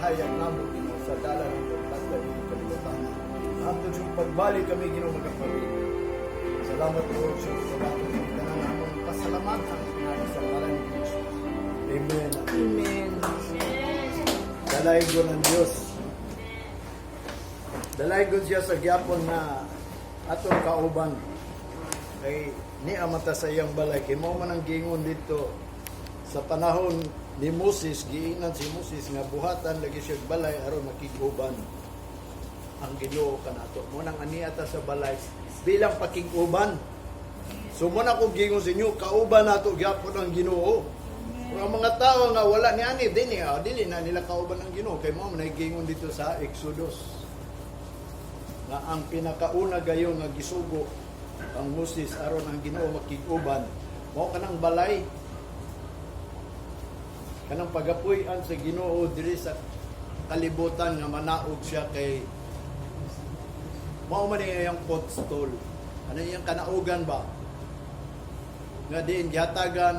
ipahayag namo, Ginoo, sa dalan ng pagtatay ng kalibutan. Hangtod sa pagbalik kami, Ginoo, magkapamilya. Salamat, Lord, sa pagbato ng tanan among pasalamatan sa ngalan ni Jesus. Amen. Amen. Dalaygon ang Diyos. Dalaygon siya sa gyapon na atong kauban. Kay niya mata sa iyang balay. Kay mao man ang giingon dito sa panahon ni Moses, giingnan si Moses nga buhatan lagi siya balay aron makig-uban ang Ginoo kanato. Mao nang aniya ta sa balay bilang pakig-uban. So mao na ko giingon sa inyo, kauban nato gyapon ang Ginoo. Pero ang mga tao nga wala ni ani dinhi, dili na nila kauban ang Ginoo kay mao man giingon dito sa Exodus nga ang pinakauna gayon nga gisugo ang Moses aron ang Ginoo makig-uban mao kanang balay, kanang pagapuy-an sa Ginoo diri sa kalibutan nga manaog siya, kay mao man iyang footstool, ano iyang kanaugan ba nga diin gihatagan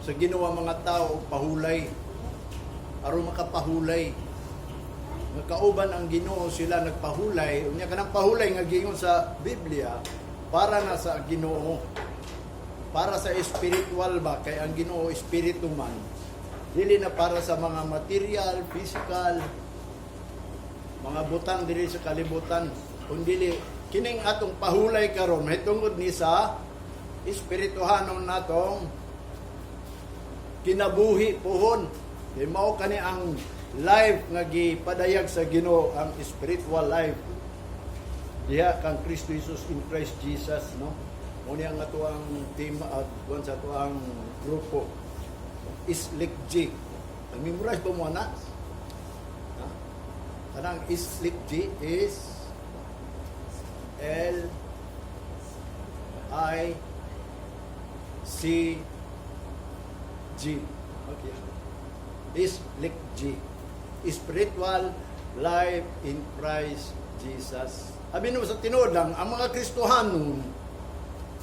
sa Ginoo ang mga tao og pahulay aron makapahulay nga kauban ang Ginoo. Sila nagpahulay. Unya kanang pahulay nga giingon sa Biblia para na sa Ginoo, para sa spiritual ba, kay ang Ginoo espiritu man, dili na para sa mga material, physical, mga butang diri sa kalibutan, kun dili kining atong pahulay karon mahitungod ni sa espirituhanon natong kinabuhi puhon, kay mao kani ang life nga gipadayag sa Ginoo, ang spiritual life diha kang Kristo Jesus, in Christ Jesus, no? Mo ni ang atoang team at kuan sa atoang grupo is G. Nag-memorize ba mo na? Ha? Kanang is G is L I C G. Okay. Is G. Spiritual life in Christ Jesus. Abi no sa tinuod lang, ang mga Kristohanon,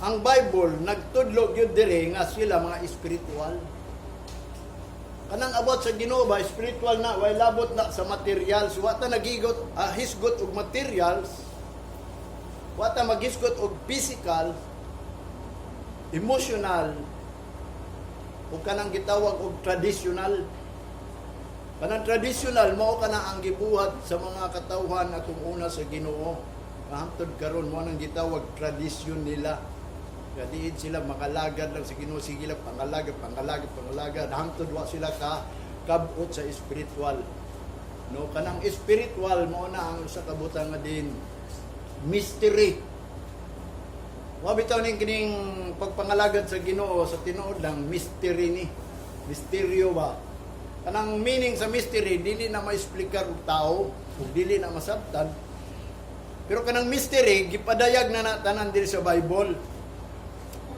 ang Bible nagtudlo gyud diri nga sila mga spiritual. Kanang abot sa Ginoo ba, spiritual na, way labot na sa materials. Wa ta nagigot, hisgot og materials. Wa ta maghisgot og physical, emotional, o kanang gitawag og traditional. Kanang traditional mao kana ang gibuhat sa mga katawhan atong una sa Ginoo. Hangtod karon mao nang gitawag tradisyon nila. Kadiin sila makalagad lang sa Ginoo, sige lang pangalagad, pangalagad, pangalagad hangtod wa sila ka kabot sa spiritual. No, kanang spiritual mao na ang usa ka butang nga din mystery. Wa bitaw ning kining pagpangalagad sa Ginoo, sa tinuod lang mystery ni. Misteryo ba? Kanang meaning sa mystery dili na maexplikar og tao ug dili na masabtan. Pero kanang mystery gipadayag na na tanan diri sa Bible.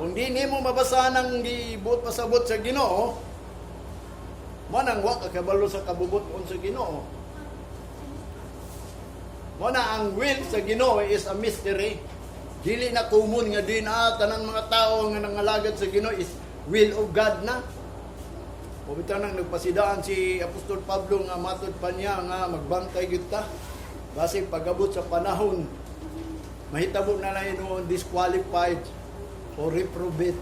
Kung di nimo mabasahan ang gibuot pasabot sa Ginoo, mo nang wa ka kabalo sa kabubut-on sa Ginoo. Mo na ang will sa Ginoo is a mystery. Dili na common nga din tanang mga tao nga nangalagad sa Ginoo is will of God na. O bitaw nang nagpasidaan si Apostol Pablo nga matod pa niya nga magbantay gyud ta. Kasi pag-abot sa panahon, mahitabo na lang noon disqualified o reprobate.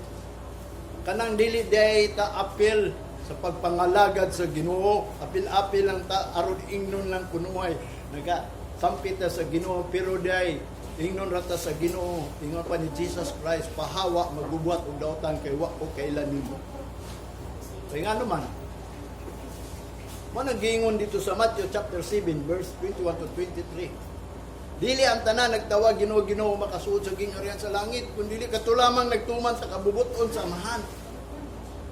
Kanang dili day ta apil sa pagpangalagad sa Ginoo, apil-apil lang ta aron ingnon lang kunuhay naga sampit ta sa Ginoo, pero day ingnon ra ta sa Ginoo, ingon pa ni Jesus Christ, "Pahawa, magbubuhat og dautan kay wa ko kaila nimo." Kay ngano man? Mo nang giingon dito sa Matthew chapter 7 verse 21 to 23. Dili ang tanan nagtawag, "Ginoo, Ginoo," makasuod sa gingharian sa langit, kundi kato lamang nagtuman sa kabubut-on sa Amahan.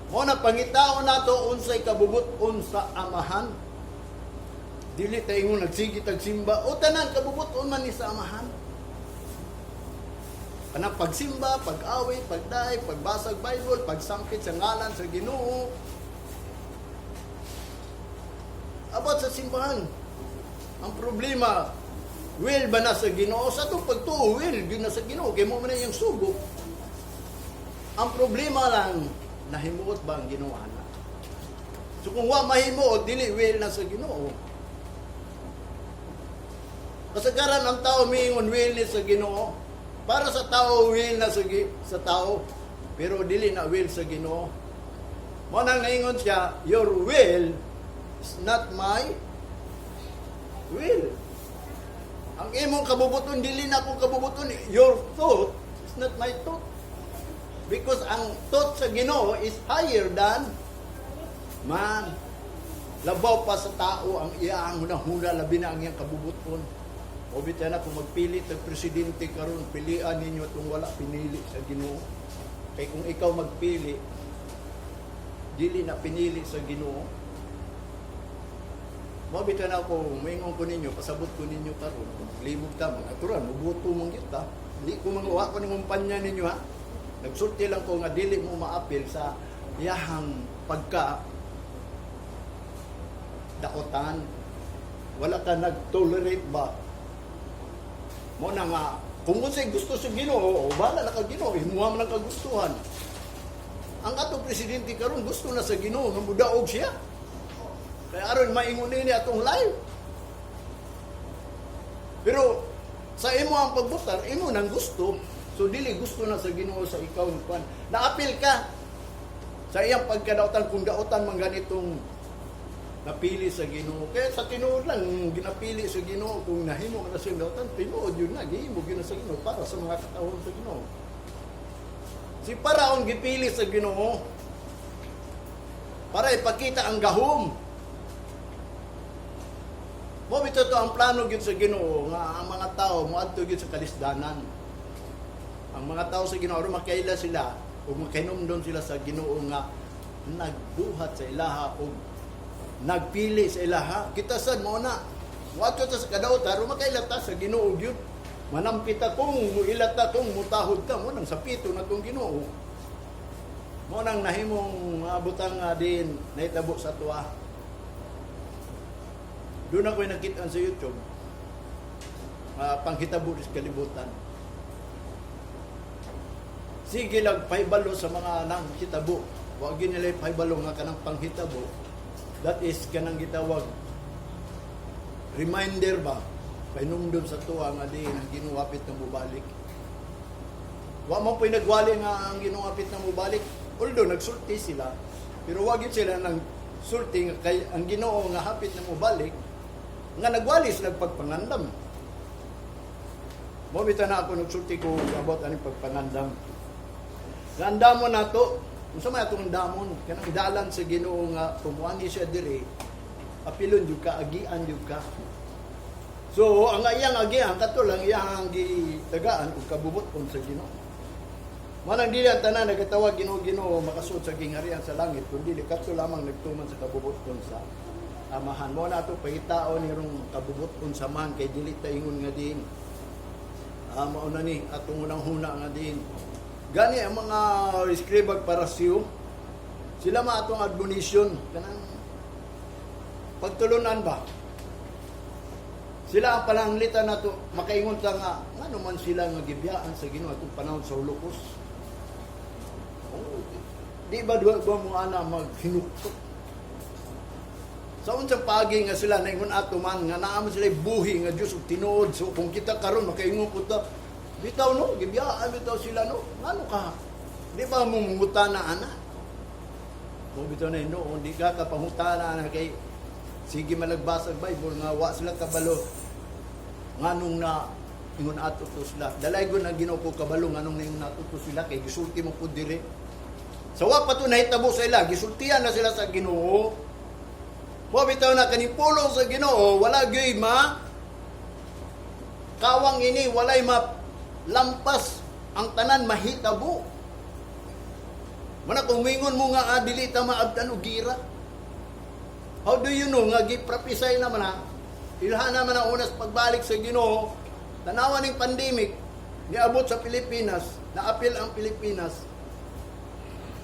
Mo na pangitaon nato unsay kabubut-on sa Amahan. Dili ta ingon nagsige tag simba o tanan kabubut-on man ni sa Amahan. Kanang pagsimba, pag-awit, pagdaig, pagbasag Bible, pagsampit sa ngalan sa Ginoo. About sa simbahan. Ang problema, will ba na sa Ginoo? Sa atong pagtuo, will gyud na sa Ginoo kay mo man na iyang sugo. Ang problema lang, nahimuot ba ang Ginoo ana? So kung wa mahimo, dili will na sa Ginoo. Kasagaran ang tao miingon will ni sa Ginoo. Para sa tao, will na sa tao. Pero dili na will sa Ginoo. Mo nang naingon siya, "Your will is not my will." Ang imong kabubuton, dili na akong kabubuton. Your thought is not my thought. Because ang thought sa Ginoo is higher than man. Labaw pa sa tao ang iyang hunahuna, labi na ang iyang kabubuton. O bitaw na kung magpili tag presidente karon, pilian ninyo itong wala pinili sa Ginoo. Kay kung ikaw magpili, dili na pinili sa Ginoo. Mo bitaw na ako, moingon ko ninyo, pasabot ko ninyo karon, kung maglibog ta, mga natural, muboto man kita. Di ko manguha ko ng kumpanya ninyo, ha. Nagsulti lang ko nga dili mo maapil sa iyahang pagka daotan. Wala ka nag-tolerate ba? Mo na nga, kung unsay gusto sa Ginoo, bahala na ka Ginoo, himuha man ang kagustuhan. Ang atong presidente karon, gusto na sa Ginoo nga mudaog siya. Kaya aron maingon nini atong live. Pero sa imo ang pagbutar, imo nang gusto. So dili gusto na sa Ginoo sa ikaw kwan. Naapil ka sa iyang pagkadautan kung dautan man ganitong napili sa Ginoo. Kaya sa tinuod lang ginapili sa Ginoo, kung nahimo ka na siyang dautan, tinuod yun na gihimo gyud na sa Ginoo para sa mga katawhan sa Ginoo. Si Paraon, gipili sa Ginoo para ipakita ang gahom. Mo bitaw to ang plano gyud sa Ginoo nga ang mga tao moadto gyud sa kalisdanan. Ang mga tao sa Ginoo aron makaila sila ug makahinumdom sila sa Ginoo nga nagbuhat sa ilaha ug nagpili sa ilaha. Kita sad mo na. Moadto ta sa kadautan aron makaila ta sa Ginoo gyud. Manampit kung muila ta, kung mutahod ta mo nang sapito na tong Ginoo. Mo nang nahimong butang nga din nahitabo sa tuwa. Doon ako nakita sa YouTube. Panghitabo sa kalibutan. Sige lang pahibalo sa mga nang hitabo. Wa gyud nila pahibalo nga kanang panghitabo. That is kanang gitawag reminder ba, pahinumdum sa tuwa nga di ang Ginoo hapit na mubalik. Wa mo po'y nagwali nga ang Ginoo hapit na mubalik. Although nagsulti sila, pero wa gyud sila nang sulti nga kay ang Ginoo nga hapit na mubalik nga nagwali sila pagpangandam. Mo bitaw na ako nagsulti ko about aning pagpangandam. Nga andamon nato, unsa may atong andamon? Kanang dalan sa Ginoo nga tumuani siya diri, apilon jud ka, agian jud ka. So, ang iyang agian kato lang iyang gitagaan og kabubuton sa Ginoo. Manang dili ang tanan nagatawag "Ginoo, Ginoo" makasuod sa gingharian sa langit, kundi kato lamang nagtuman sa kabubuton sa Amahan. Mo na ato pangitaon nirong kabubuton sa Amahan kay dili ta ingon nga din. Mao na ni atong unang huna nga din. Gani ang mga eskribag Pariseo, sila ma atong admonition kanang pagtulunan ba. Sila ang pananglitan nato makaingon ta nga ngano man sila nga gibiyaan sa Ginoo atong panahon sa Holocaust. Oh, di ba duwa ba mo ana maghinuktok? Sa unsang paagi nga sila naingon ato man nga naa man sila buhi nga Dios ug tinuod? So kung kita karon makaingon ko ta, bitaw no, gibiyaan bitaw sila no, ngano ka? Di ba mo mangutana ana? Mo bitaw na no, di ka kapangutana na kay sige malagbasa ang Bible nga wa sila kabalo nganong na ingon ato to sila. Dalay ko na Ginoo ko kabalo nganong naingon ato to sila kay gisulti mo pud diri. Sa wa pa to nahitabo sa ila, gisultian na sila sa Ginoo. Mo bitaw na kaning pulong sa Ginoo, wala gyud ma kawang ini, walay ma lampas, ang tanan mahitabo. Mana kung mingon mo nga dili ta maabtan og gira. How do you know nga giprophesy naman ha? Ilhan naman ang unas pagbalik sa Ginoo. Tanawan ning pandemic niabot sa Pilipinas, naapil ang Pilipinas.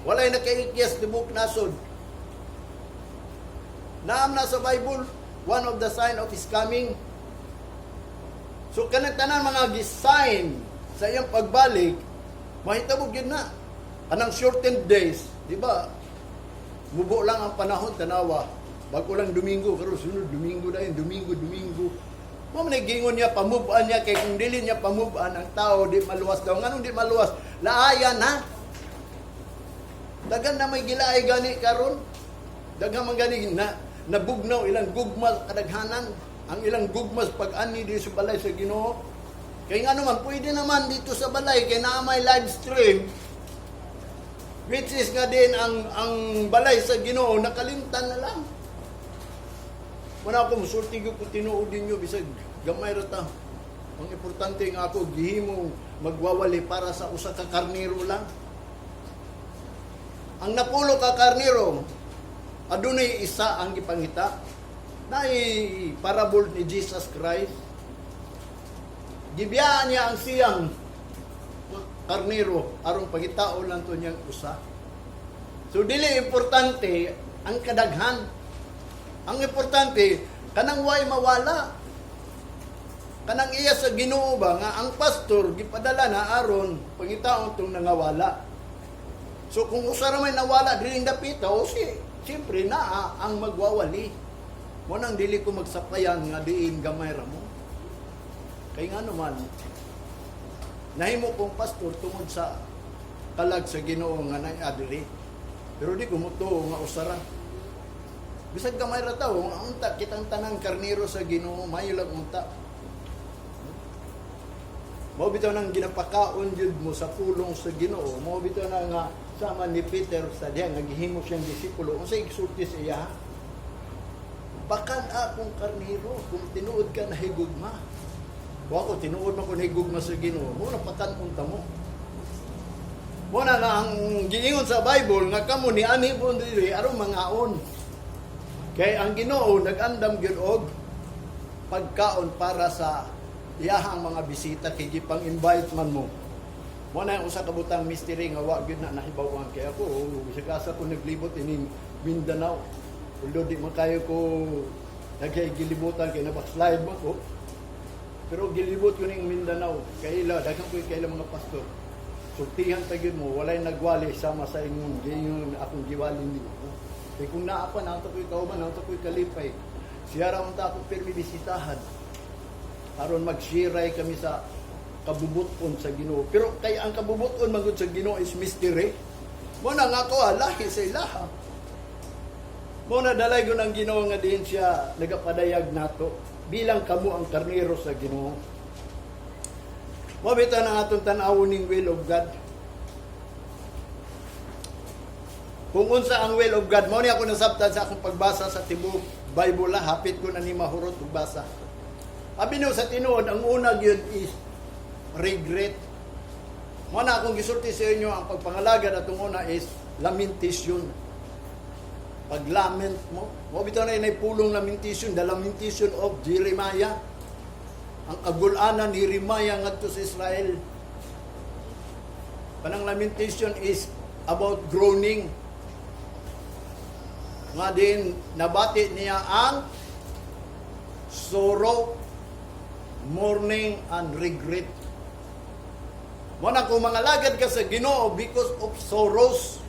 Walay nakaikyas tibok nasod. Naam na sa Bible, one of the sign of His coming. So kanang tanan mga gisign sa iyang pagbalik, mahitabo gyud na. Kanang shortened days, di ba? Mubo lang ang panahon, tanawa. Bago lang Domingo, karon sunod Domingo na yun, Domingo, Domingo. Mo man gingon niya, pamuban niya, kay kung dili niya pamuban, ang tao di maluwas daw. Nganong di maluwas? Laayan ha? Daghan na may gilaay gani karon. Daghan man gani na nabugnaw ilang gugma sa kadaghanan, ang ilang gugmas pag-ani di sa balay sa Ginoo. Kay nga naman pwede naman dito sa balay kay naa may live stream, which is nga din ang balay sa Ginoo nakalimtan na lang. Wala ako musulti gyud ko tinuod ninyo, bisag gamay ra ta. Ang importante nga ako gihimo magwawali para sa usa ka karniro lang. Ang napulo ka karniro, adunay isa ang gipangita. Naay parable ni Jesus Christ. Gibiyaan niya ang siyang karniro aron pangitao lang to niyang usa. So dili importante ang kadaghan. Ang importante kanang way mawala. Kanang iya sa Ginoo ba nga ang pastor gipadala na aron pangitaon tong nangawala. So kung usa ra may nawala diri dapita o si siyempre naa ang magwawali. Mo nang dili ko magsapayan nga diin gamay ra mo. Kay nga naman nahimo kong pastor tungod sa kalag sa Ginoo nga naay adiri. Pero di ko mutuo nga usa ra. Bisag gamay ra tawo, nga unta kitang tanang karniro sa Ginoo, mayo lang unta. Mao bitaw nang ginapakaon jud mo sa pulong sa Ginoo. Mao bitaw na nga sama ni Peter sa diha nga gihimo siyang disipulo. Unsay gisulti sa iya? "Pakan akong karniro kung tinuod ka na higugma." Wa ko tinuod man ko nahigugma sa Ginoo. Mo na pakan unta mo. Mo na nga ang giingon sa Bible nga kamo ni ani po diri aron mangaon. Kay ang Ginoo nag-andam gyud og pagkaon para sa iyahang mga bisita kay gipang invite man mo. Mo na ang usa ka butang mystery nga wa gyud na nahibaw-an kay ako bisag asa ko naglibot ining Mindanao. Although di man kayo ko nagkay gilibutan kay na-backslide man ko. Pero gilibot ko ning Mindanao kay ila daghan ko kaila mga pastor. Sultihan ta gyud mo, walay nagwali sama sa ingon giingon akong giwali nimo. Kay kung naa pa nato ko'y kauban, nato ko'y kalipay. Siya ra unta ako pirmi bisitahan aron magsiray kami sa kabubuton sa Ginoo. Pero kay ang kabubuton magud sa Ginoo is mystery. Mo na nga ako lahi sa ilaha. Mo na dalay ko ng Ginoo nga diin siya nagapadayag nato bilang kamo ang karniro sa Ginoo. Mo bitaw na atong tan-awon ning will of God. Kung unsa ang will of God, mo ni ako nasabtan sa akong pagbasa sa tibuok Bible, hapit ko na ni mahurot og basa. Abi no sa tinuod, ang una gyud is regret. Mo na akong gisulti sa inyo, ang pagpangalagad atong una is lamentation. Paglament mo. Mo bitaw na inay pulong lamentation, the lamentation of Jeremiah. Ang kagulanan ni Jeremiah ngadto sa Israel. Panang lamentation is about groaning. Nga din nabati niya ang sorrow, mourning, and regret. Mo na kung mangalagad ka sa Ginoo because of sorrows.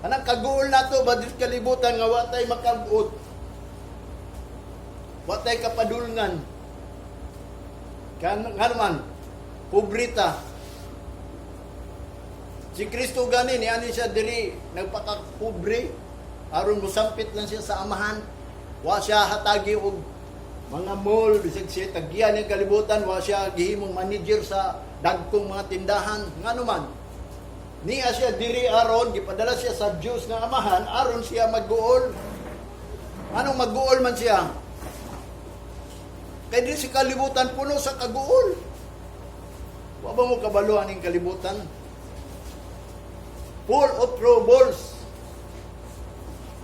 Anang kaguol nato ba diri kalibutan nga wa tay makabot. Wa tay kapadulngan. Kan nga naman, pobreta. Si Kristo gani niani siya diri nagpakapobre aron mosampit lang siya sa Amahan. Wa siya hatagi og mga mall, bisag siya taggian ng kalibutan, wa siya gihimong manager sa dagkong mga tindahan. Ngano man? Niya siya diri aron gipadala siya sa Dios nga Amahan aron siya magguol. Anong magguol man siya? Kay diri sa kalibutan puno sa kaguol. Wa ba mo kabalo aning kalibutan? Full of troubles.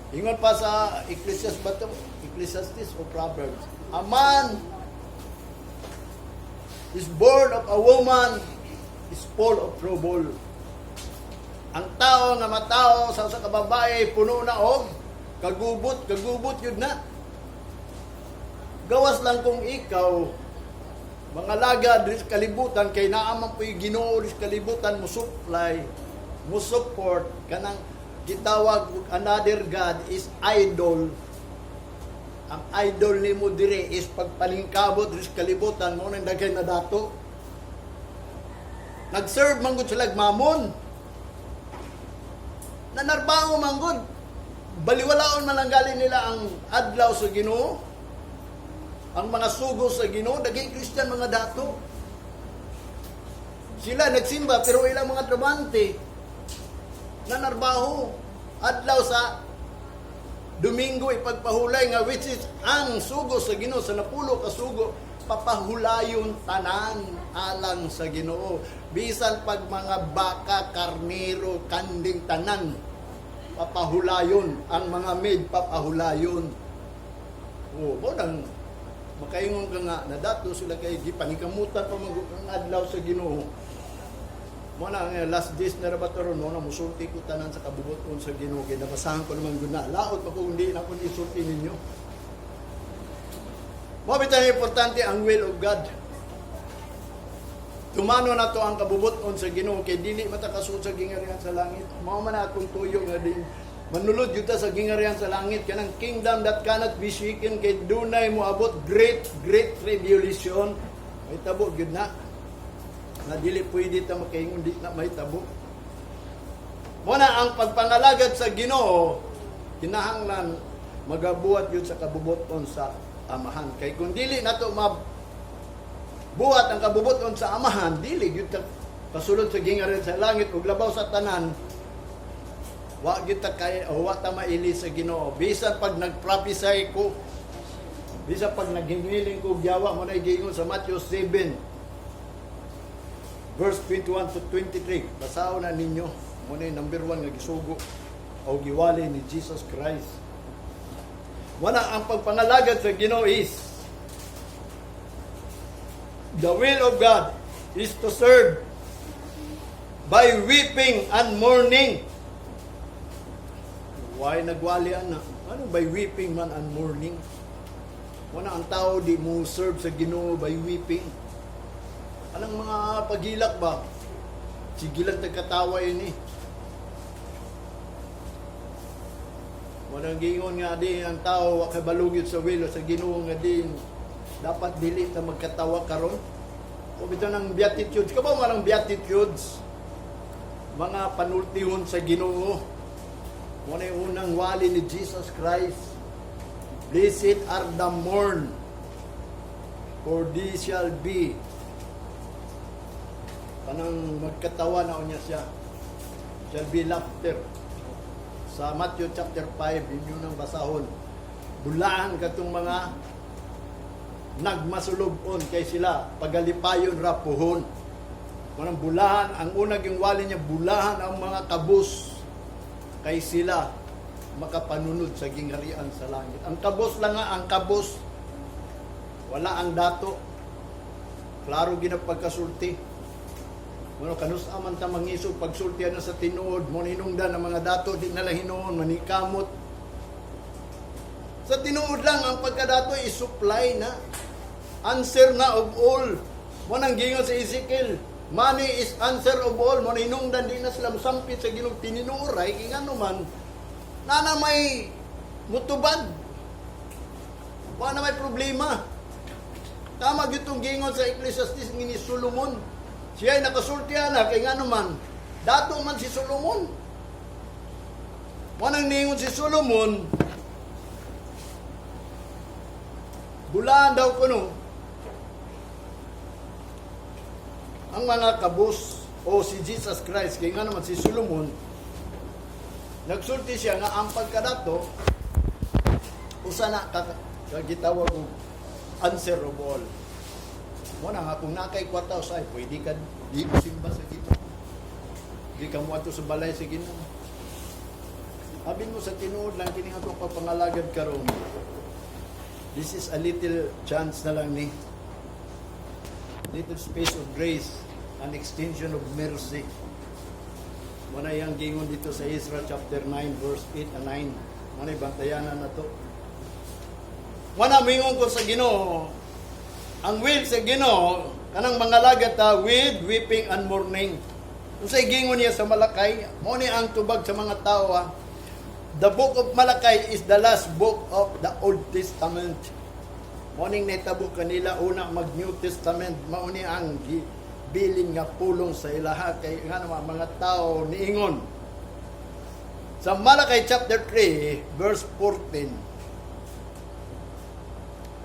Ingon pa sa Ecclesiastes ba to? Ecclesiastes o Proverbs. A man is born of a woman is full of trouble. Ang tao nga matao sa usa ka babae puno na og kagubot, kagubot yun na. Gawas lang kung ikaw mangalagad diri sa kalibutan kay naa man po'y Ginoo diri sa kalibutan mo supply, mo support kanang Gitawag og another God is idol. Ang idol nimo dire is pagpaningkamot sa kalibutan mo nang daghay na dato. Nag-serve man gud sila Mammon. Nanarbaho man gud. Baliwalaon man lang gali nila ang adlaw sa Ginoo. Ang mga sugo sa Ginoo, daghay Christian mga dato. Sila nagsimba pero ilang mga trabante nanarbaho adlaw sa Domingo ipagpahulay nga which is ang sugo sa Ginoo, sa napulo ka sugo, papahulayon tanan alang sa Ginoo, bisan pag mga baka, karnero, kanding, tanan papahulayon. Ang mga maid papahulayon. Oh, mo nang makaingon ka nga nadato sila kay gipanikamutan pa man ang adlaw sa Ginoo. Mo na nga last days na ra ba ron, mo na musulti ko tanan sa kabubuton sa Ginoo kay nabasahan ko naman gud na. Laot pa kung hindi na akong isulti ninyo. Mo bitaw importante ang will of God. Tumano na to ang kabubuton sa Ginoo kay dili man ta kasulod sa gingarian sa langit. Mao man na akong tuyo nga din manulod gyud ta sa gingarian sa langit, kanang kingdom that cannot be shaken, kay dunay moabot great great tribulation. May tabo gyud na na dili pwede ta makaingon di na may tabo. Mo na ang pagpangalagad sa Ginoo kinahanglan magabuhat yun sa kabubuton sa Amahan. Kay kung dili nato mabuhat ang kabubuton sa Amahan, dili gyud ta kasulod sa gingarian sa langit. Ug labaw sa tanan, wa gyud ta kay o wa ta maili sa Ginoo. Bisan pag nag-prophesy ko, bisan pag naghingiling ko giyawa, mo na giingon sa Matthew 7 verse 21 to 23. Basahon na ninyo. Mo na yung number 1 nga gisugo o giwali ni Jesus Christ. Wala ang pagpangalagad sa Ginoo is the will of God is to serve by weeping and mourning. Why nagwali ana? Ano by weeping man and mourning? Wala ang tao di mo serve sa Ginoo by weeping. Anong mga pagilak ba? Sige lang nagkatawa yun eh. Walang gingon nga di ang tao wa kay balugid sa will sa Ginoo nga di dapat dili ta magkatawa karon. O bitaw ng Beatitudes, kabaw man ang Beatitudes? Mga panultihon sa Ginoo. Mo na yung unang wali ni Jesus Christ. "Blessed are the mourn, for they shall be," kanang magkatawa na unya siya, shall be laughter. Sa Matthew chapter 5, yun yung ang basahon. Bulaan katong mga nagmasulubon kay sila pagalipayon ra puhon. Manang bulahan, ang unang yung wali niya, bulahan ang mga kabus kay sila makapanunod sa gingharian sa langit. Ang kabos lang nga, ang kabos. Wala ang dato. Klaro ginapagkasulti. Mano kanus aman ta mangisog pagsulti na sa tinuod mo hinungdan ang mga dato di nila hinuon manikamot. Sa tinuod lang, ang pagkadato is supply na. Answer na of all. Mo nang gingon sa Ezekiel, money is answer of all. Mo na hinungdan di na sila musampit sa Ginoo tinuoray kay ngano man nana may mutubad. Wa na may problema. Tama gyud tong gingon sa Ecclesiastes ni Solomon. Siya ay nakasulti ana kay ngano man dato man si Solomon. Mo nang ningon si Solomon, bulaan daw kuno ang mga kabus o si Jesus Christ kay nga naman si Solomon nagsulti siya nga ang pagkadato usa na ka kagitawag og answer of all. Mo na nga kung nakay kwarta usay pwede ka di mo simba sa Ginoo. Di ka moadto sa balay sa Ginoo. Abin mo sa tinuod lang kini atong pagpangalagad karon. This is a little chance na lang ni. Little space of grace and extension of mercy. Muna yung gingon dito sa Ezra chapter 9 verse 8 and 9. Muna bantayanan na to. Muna mingon ko sa Ginoo, ang will sa Ginoo kanang mga lagat ta with weeping and mourning. Unsay gingon niya sa Malakay, mao ni ang tubag sa mga tao ha. The book of Malachi is the last book of the Old Testament. Mao ning nahitabo kanila una mag New Testament, mao ni ang gibilin nga pulong sa ilaha kay nga naman mga tao niingon. Sa Malachi chapter 3 verse 14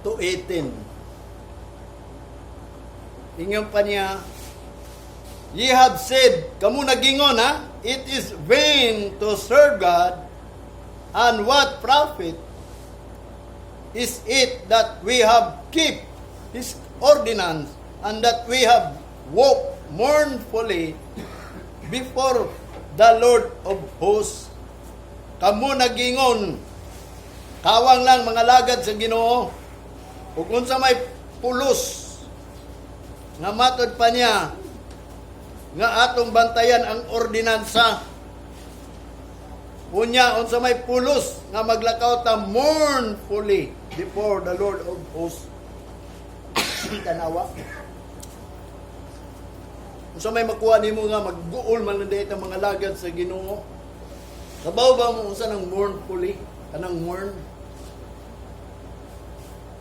to 18. Ingon pa niya, "Ye have said," kamo nagingon ha, "it is vain to serve God, and what profit is it that we have kept His ordinance and that we have walked mournfully before the Lord of hosts?" Kamo nagingon, kawang lang mga lagad sa Ginoo, ug unsa may pulos nga matod pa niya nga atong bantayan ang ordinansa. Unya, unsa may pulos nga maglakaw ta mournfully before the Lord of hosts? Tanawa. Unsa may makuha nimo nga magguol man lang ang mga lagad sa Ginoo? Kabaw ba mo unsa nang mournfully? Kanang mourn?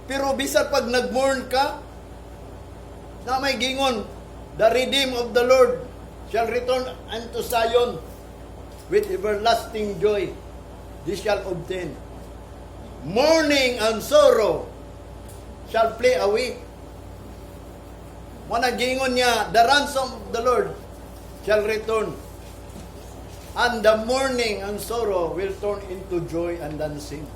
Pero bisan pag nag-mourn ka, na may gingon, "The redeemed of the Lord shall return unto Zion with everlasting joy. They shall obtain. Mourning and sorrow shall flee away." Mao gingon niya, "The ransom of the Lord shall return. And the mourning and sorrow will turn into joy and dancing."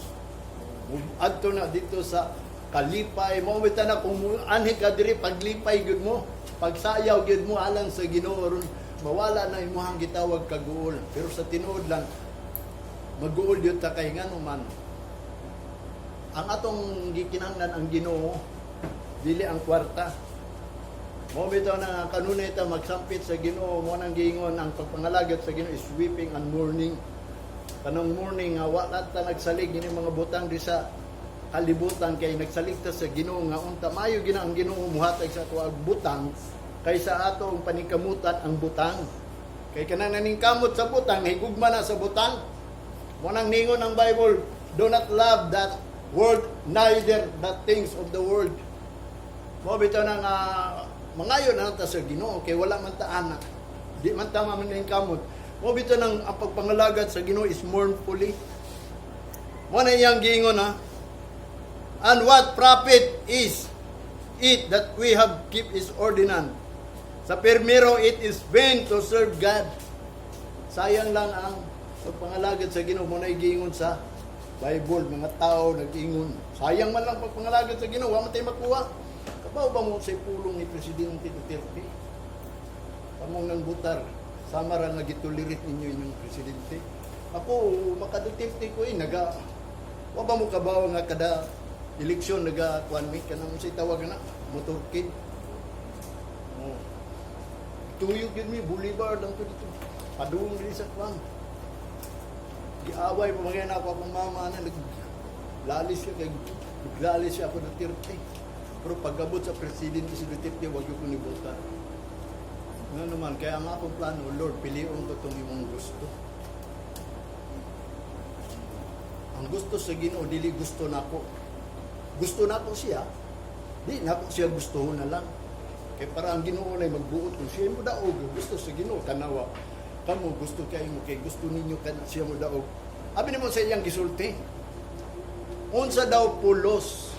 Adto na dito sa kalipay mo bitaw na kung anhi ka diri, paglipay gyud mo, pagsayaw gyud mo alang sa Ginoo ron mawala na imong gitawag kaguol. Pero sa tinuod lang, maguol gyud ta kay ngano man ang atong gikinahanglan ang Ginoo, dili ang kwarta. Mo bitaw na kanunay ta magsampit sa Ginoo. Mo nang giingon ang pagpangalagad sa Ginoo is weeping and mourning. Kanang mourning nga wa ta nagsalig ini mga butang di sa kalibutan kay nagsalig ta sa Ginoo nga unta mayo gina ang Ginoo muhatag sa ato ang butang kaysa atong paningkamutan ang butang. Kay kanang naningkamot sa butang, nahigugma na sa butang. Mo nang ningon ang Bible, "Do not love that world, neither the things of the world." Mo bitaw na nga mangayo na ta sa Ginoo kay wala man ta ana. Di man ta maningkamot. Mo bitaw nang ang pagpangalagad sa Ginoo is mournfully. Mo na iyang giingon ha. "And what profit is it that we have keep His ordinance?" Sa primero, "It is vain to serve God." Sayang lang ang pagpangalagad sa Ginoo, mo na giingon sa Bible, mga tao nag-ingon. Sayang man lang pagpangalagad sa Ginoo, wa man tayo makuha. Kabaw ba mo sa pulong ni Presidente Duterte? Kamong nang butar, sama ra nga gitolerate ninyo inyong presidente. Ako, maka-Duterte ko eh, naga, wa ba mo kabaw nga kada eleksyon naga kuan mi kanang unsay tawag na motorcade? Oh. Tuyok yun mi Boulevard ang to dito. Padung diri sa kuan. Giaway pa mga na ako akong mama na nag lalis siya kay naglalis siya ako Duterte. Pero pagabot sa presidente si Duterte, wag ko ni botar. Nga naman, kaya ang akong plano, Lord, pilion ko itong imong gusto. Ang gusto sa Ginoo, dili gusto nako. Gusto nako siya, di nako siya gusto na lang. Kay para ang Ginoo na magbuot kung siya mo daog, gusto sa Ginoo, tanawa. Kamo gusto kay mo kay gusto ninyo kan siya mo daog. Abi nimo sa iyang gisulti. Unsa daw pulos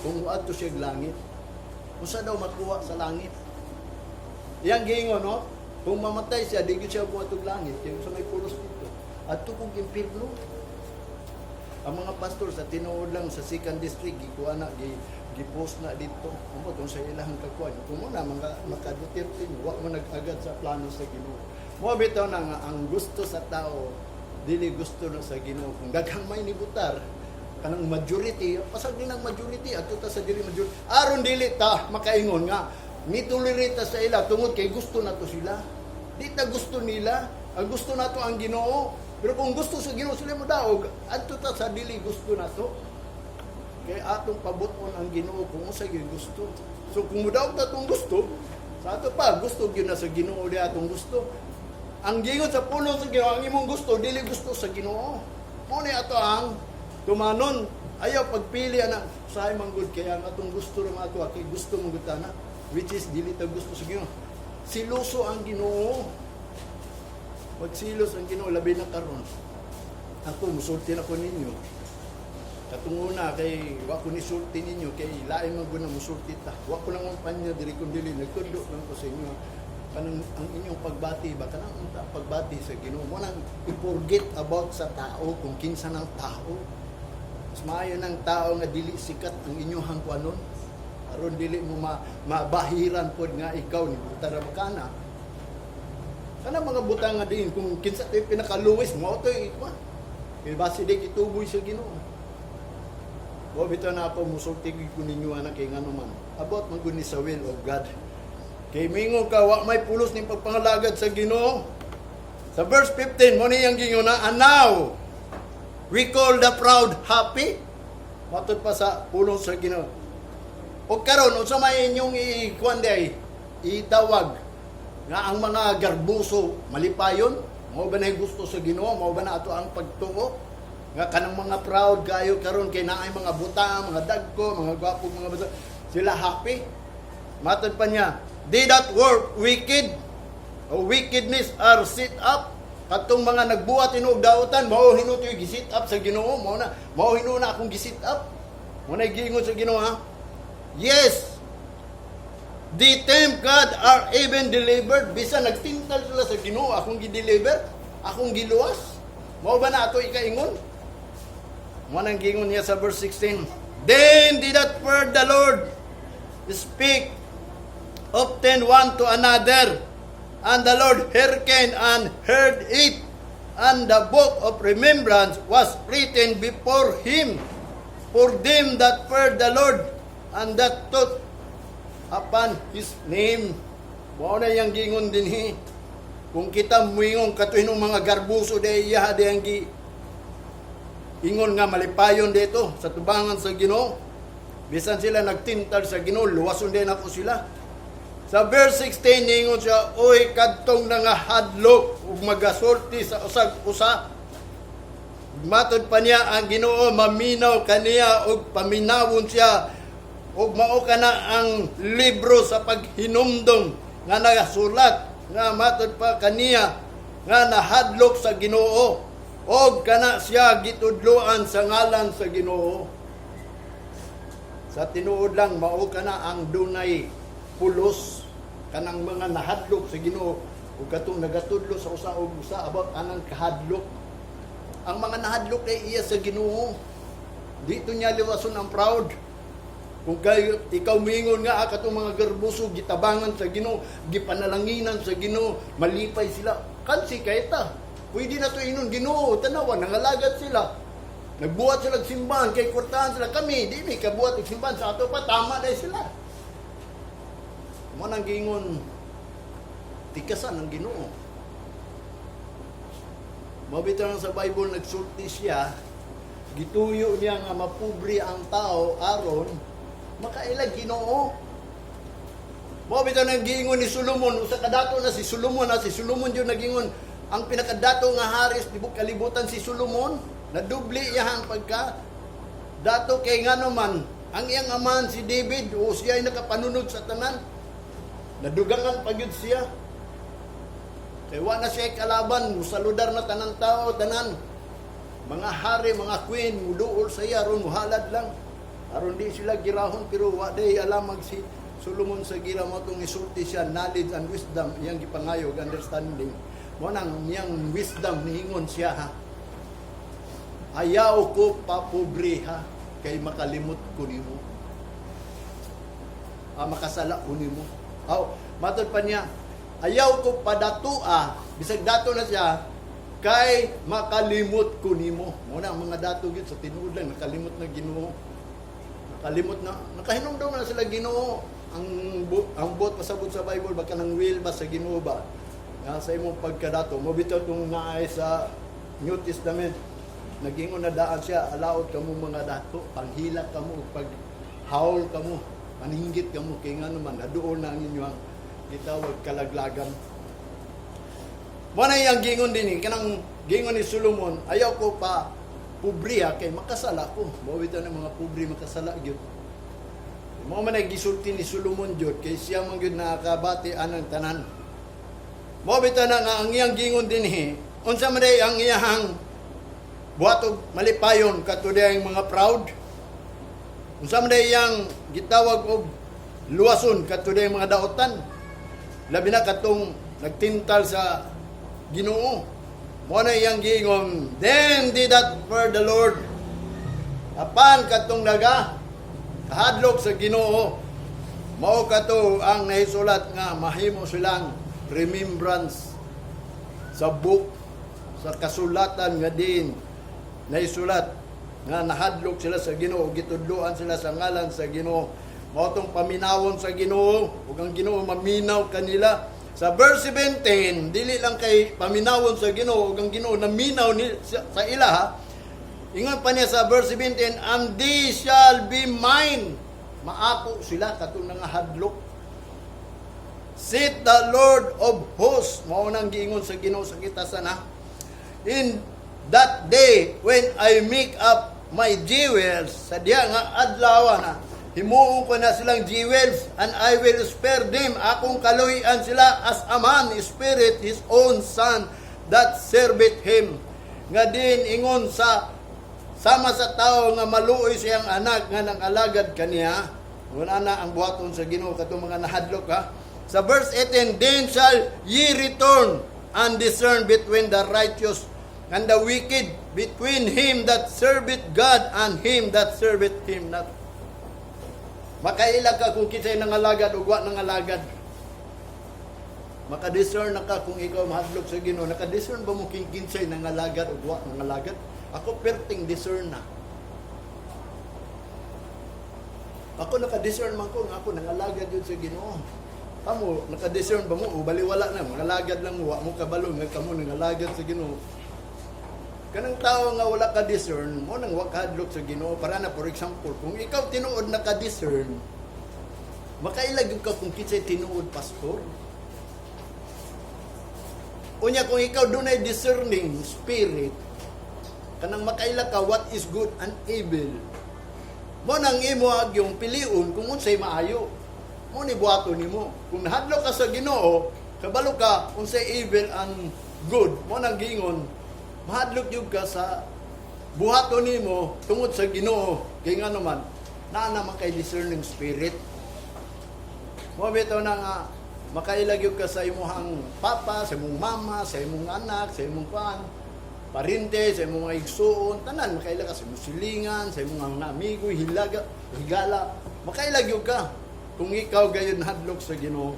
kung moadto siya og langit? Unsa daw makuha sa langit? Iyang giingon, no? Kung mamatay siya, di gyud siya moadto og langit kay unsa may pulos dito? Adto kog impierno. Ang mga pastor sa tinuod lang sa second district gikuha na, gi gipost na dito. Amo kung sa ilahang kakuan. Kung mo na mga maka Duterte, wa mo nag-agad sa plano sa Ginoo. Mo bitaw na nga ang gusto sa tao dili gusto na sa Ginoo. Kung daghang may nibutar kanang majority, pasag din ang majority adto ta sa dili majority. Aron dili ta makaingon nga nitolerate ta sa ila tungod kay gusto na to sila. Di ta gusto nila. Ang gusto nato ang Ginoo. Pero kung gusto sa Ginoo sila mo daog, adto ta sa dili gusto nato. Kay atong pabuton ang Ginoo kung unsa gyud gusto. So kung mudaog ta tong gusto, Sa ato pa, gusto gyud na sa Ginoo di atong gusto. Ang gingon sa pulong sa Ginoo, ang imong gusto dili gusto sa Ginoo. Mao ni ato ang tumanon. Ayaw pagpili ana sa man gud kay ang atong gusto ra ato kay gusto mo gud na, which is dili ta gusto sa Ginoo. Siloso ang Ginoo. Magsilos ang Ginoo, labi na karon. Ako musulti na ko ninyo. Katong una kay wa ko ni sulti ninyo kay lain man gud na musulti ta. Wa ko lang ang panya diri kun dili nagtudlo lang ko sa inyo. Kanang ang inyong pagbati ba, kanang unta pagbati sa Ginoo mo nang i-forget about sa tao, kung kinsa ng tao. Mas maayo ng tao nga dili sikat ang inyong kuanon aron dili mo mabahiran pod nga ikaw ni buta ra ba kana. Kana mga butang nga diin kung kinsa to'y pinakaluwis mo to'y ikuan. Kay basi di gituboy sa Ginoo. Wa bitaw na ako musulti gyud ko ninyo ana kay ngano man. About man gud ni sa will of God. Kay mingon ka wa may pulos ning pagpangalagad sa Ginoo. Sa verse 15 mo ni ang gingon na, "And now we call the proud happy." Matod pa sa pulong sa Ginoo. O karon, unsa may inyong ikuan day itawag nga ang mga garbuso malipayon? Mao ba na gusto sa Ginoo? Mao ba na ato ang pagtuo nga kanang mga proud kayo karon kay naay mga butang, mga dagko, mga gwapo, mga bata, sila happy? Matod pa niya, "They that work wicked o wickedness are set up." Katong mga nagbuhat tinuog dautan, mao hinuoy gi-set up sa Ginoo, mao na mao hinuon na akong gi-set up. Mao na giingon sa Ginoo, ha. "Yes, they tempt God are even delivered." Bisan nagtintal sila sa Ginoo, akong gi-deliver, akong giluwas. Mao ba na ato ikaingon? Mao nang giingon niya sa verse 16. "Then did that fear the Lord speak often one to another, and the Lord hearkened and heard it, and the book of remembrance was written before him for them that feared the Lord and that thought upon his name." Mao na yang gingon dinhi. Kung kita muingon katuhin mga garbuso de iya de ang gi ingon nga malipayon dito sa tubangan sa Ginoo. Bisan sila nagtintal sa Ginoo, luwason din ako sila. Sa verse 16 ningon siya, "Oy kadtong nangahadlok ug magasulti sa usag usa." Matod pa niya, ang Ginoo maminaw kaniya ug paminawon siya ug mao kana ang libro sa paghinumdom nga nagasulat nga matod pa kaniya nga nahadlok sa Ginoo og kana siya gitudloan sa ngalan sa Ginoo. Sa tinuod lang, mao kana ang dunay pulos, kanang mga nahadlok sa Ginoo ug katong nagatudlo sa usa og usa about anang kahadlok. Ang mga nahadlok kay iya sa Ginoo. Dito niya liwason ang proud. Kung kayo, ikaw mingon nga katong mga garbuso gitabangan sa Ginoo, gipanalanginan sa Ginoo, malipay sila. Kansi kay ta. Pwede na to inon Ginoo, tanawa nangalagad sila. Nagbuhat sila og simbahan kay kwartahan sila kami, di mi kabuhat og simbahan sa ato pa, tama dai sila. Mo nang giingon tikasan ng Ginoo. Mabitaw lang sa Bible, nagsulti siya, gituyo niya nga mapobre ang tao aron makailag Ginoo. Mao bitaw nang giingon ni Solomon, usa ka dato na si Solomon jud nagingon ang pinakadato nga hari sa tibok kalibutan si Solomon, nadubli iya ang pagka dato kay ngano man ang iyang amahan si David o siya ay nakapanunod sa tanan. Nadugangan pa gyud siya. Kay wa na siya kalaban, musaludar na tanan tao, tanan. Mga hari, mga queen, muduol sa iya, aron muhalad lang. Aron di sila girahon, pero wa day alamag si Solomon sa gira mo itong isulti siya, knowledge and wisdom, iyang gipangayog, understanding. Mo nang iyang wisdom, niingon siya, ha. "Ayaw ko papobre, ha, kay makalimot ko nimo. Ah, makasala ko nimo." Aw, matod pa niya, "Ayaw ko padatua," bisag dato na siya, "kay makalimot ko nimo." Mo na ang mga dato gyud sa tinuod lang nakalimot na Ginoo. Nakalimot na, nakahinumdom na sila Ginoo. Ang buot pasabot sa Bible ba kanang will ba sa Ginoo ba? Nga sa imong pagkadato, mo bitaw tong naay sa New Testament. Nagingon na daan siya, "Alaot kamo mga dato, panghilak kamo, pag hawl kamo, paninggit kamo, kay nga naman, naduol na ang inyong gitawag kalaglagan. Mo na iyang gingon din eh, kanang gingon ni Solomon, "Ayaw ko pa pobriha kay makasala ko." Mao bitaw ng mga pobre makasala gyud. Mao man ay gisulti ni Solomon jud kay siya man gyud nakakabati anang tanan. Mao bitaw na nga ang iyang gingon dinhi, unsa man day ang iyang buhat og malipayon kadto dihang mga proud? Unsa man day iyang gitawag og luwason kadto dihang mga daotan? Labi na katong nagtintal sa Ginoo. Mo na iyang giingon, "Them did that fear the Lord." Apan katong naga kahadlok sa Ginoo, mao kato ang nahisulat nga mahimo silang remembrance sa book, sa kasulatan nga din nahisulat nga nahadlok sila sa Ginoo, gitudloan sila sa ngalan sa Ginoo. Mao tong paminawon sa Ginoo ug ang Ginoo maminaw kanila. Sa verse 17, dili lang kay paminawon sa Ginoo ug ang Ginoo naminaw ni sa ila ha. Ingon pa niya sa verse 17, "And they shall be mine." Maako sila katong nangahadlok. Saith the Lord of hosts. Mao nang giingon sa Ginoo sa kita sana. "In that day when I make up my jewels," sa diya nga adlaw na himuon ko na silang jewels, "and I will spare them." Akong kaluy-an sila as a man spareth his own son that serveth him. Nga din ingon sa sama sa tao nga maluoy siyang anak nga nang alagad kaniya. Wala na ang buhaton sa Ginoo katong mga nahadlok ha. Sa verse 18, "Then shall ye return and discern between the righteous and the wicked, between him that serveth God and him that serveth him not." Makaila ka kung kinsay nangalagad ug wa nangalagad. Makadiscern na ka kung ikaw mahadlok sa Ginoo. Nakadiscern ba mo kung kinsay nangalagad ug wa nangalagad? Ako perting discern na. Ako naka-discern man ko nga ako nangalagad yun sa Ginoo. Kamo, naka-discern ba mo? O baliwala na, mangalagad lang mo, wa mo kabalo nga kamo nangalagad sa Ginoo. Kanang tao nga wala ka discern, mo nang wa kahadlok sa Ginoo. Para na, for example, kung ikaw tinuod naka-discern, makailag gyud ka kung kinsay tinuod pastor. Unya kung ikaw dunay discerning spirit, kanang makaila ka what is good and evil. Mo nang imo agyong piliun kung unsay maayo. Mo ni buhaton nimo. Kung nahadlok ka sa Ginoo, kabalo ka unsay evil and good. Mo nang giingon, mahadlok gyud ka sa buhaton nimo tungod sa Ginoo. Kay nga naman, naa naman kay discerning spirit. Mo bitaw na nga makailag gyud ka sa imong papa, sa imong mama, sa imong anak, sa imong kuan, parente, sa imong mga igsuon, tanan makaila ka sa imong silingan, sa imong mga amigo, hilaga, higala. Makailag gyud ka kung ikaw gayon hadlok sa Ginoo.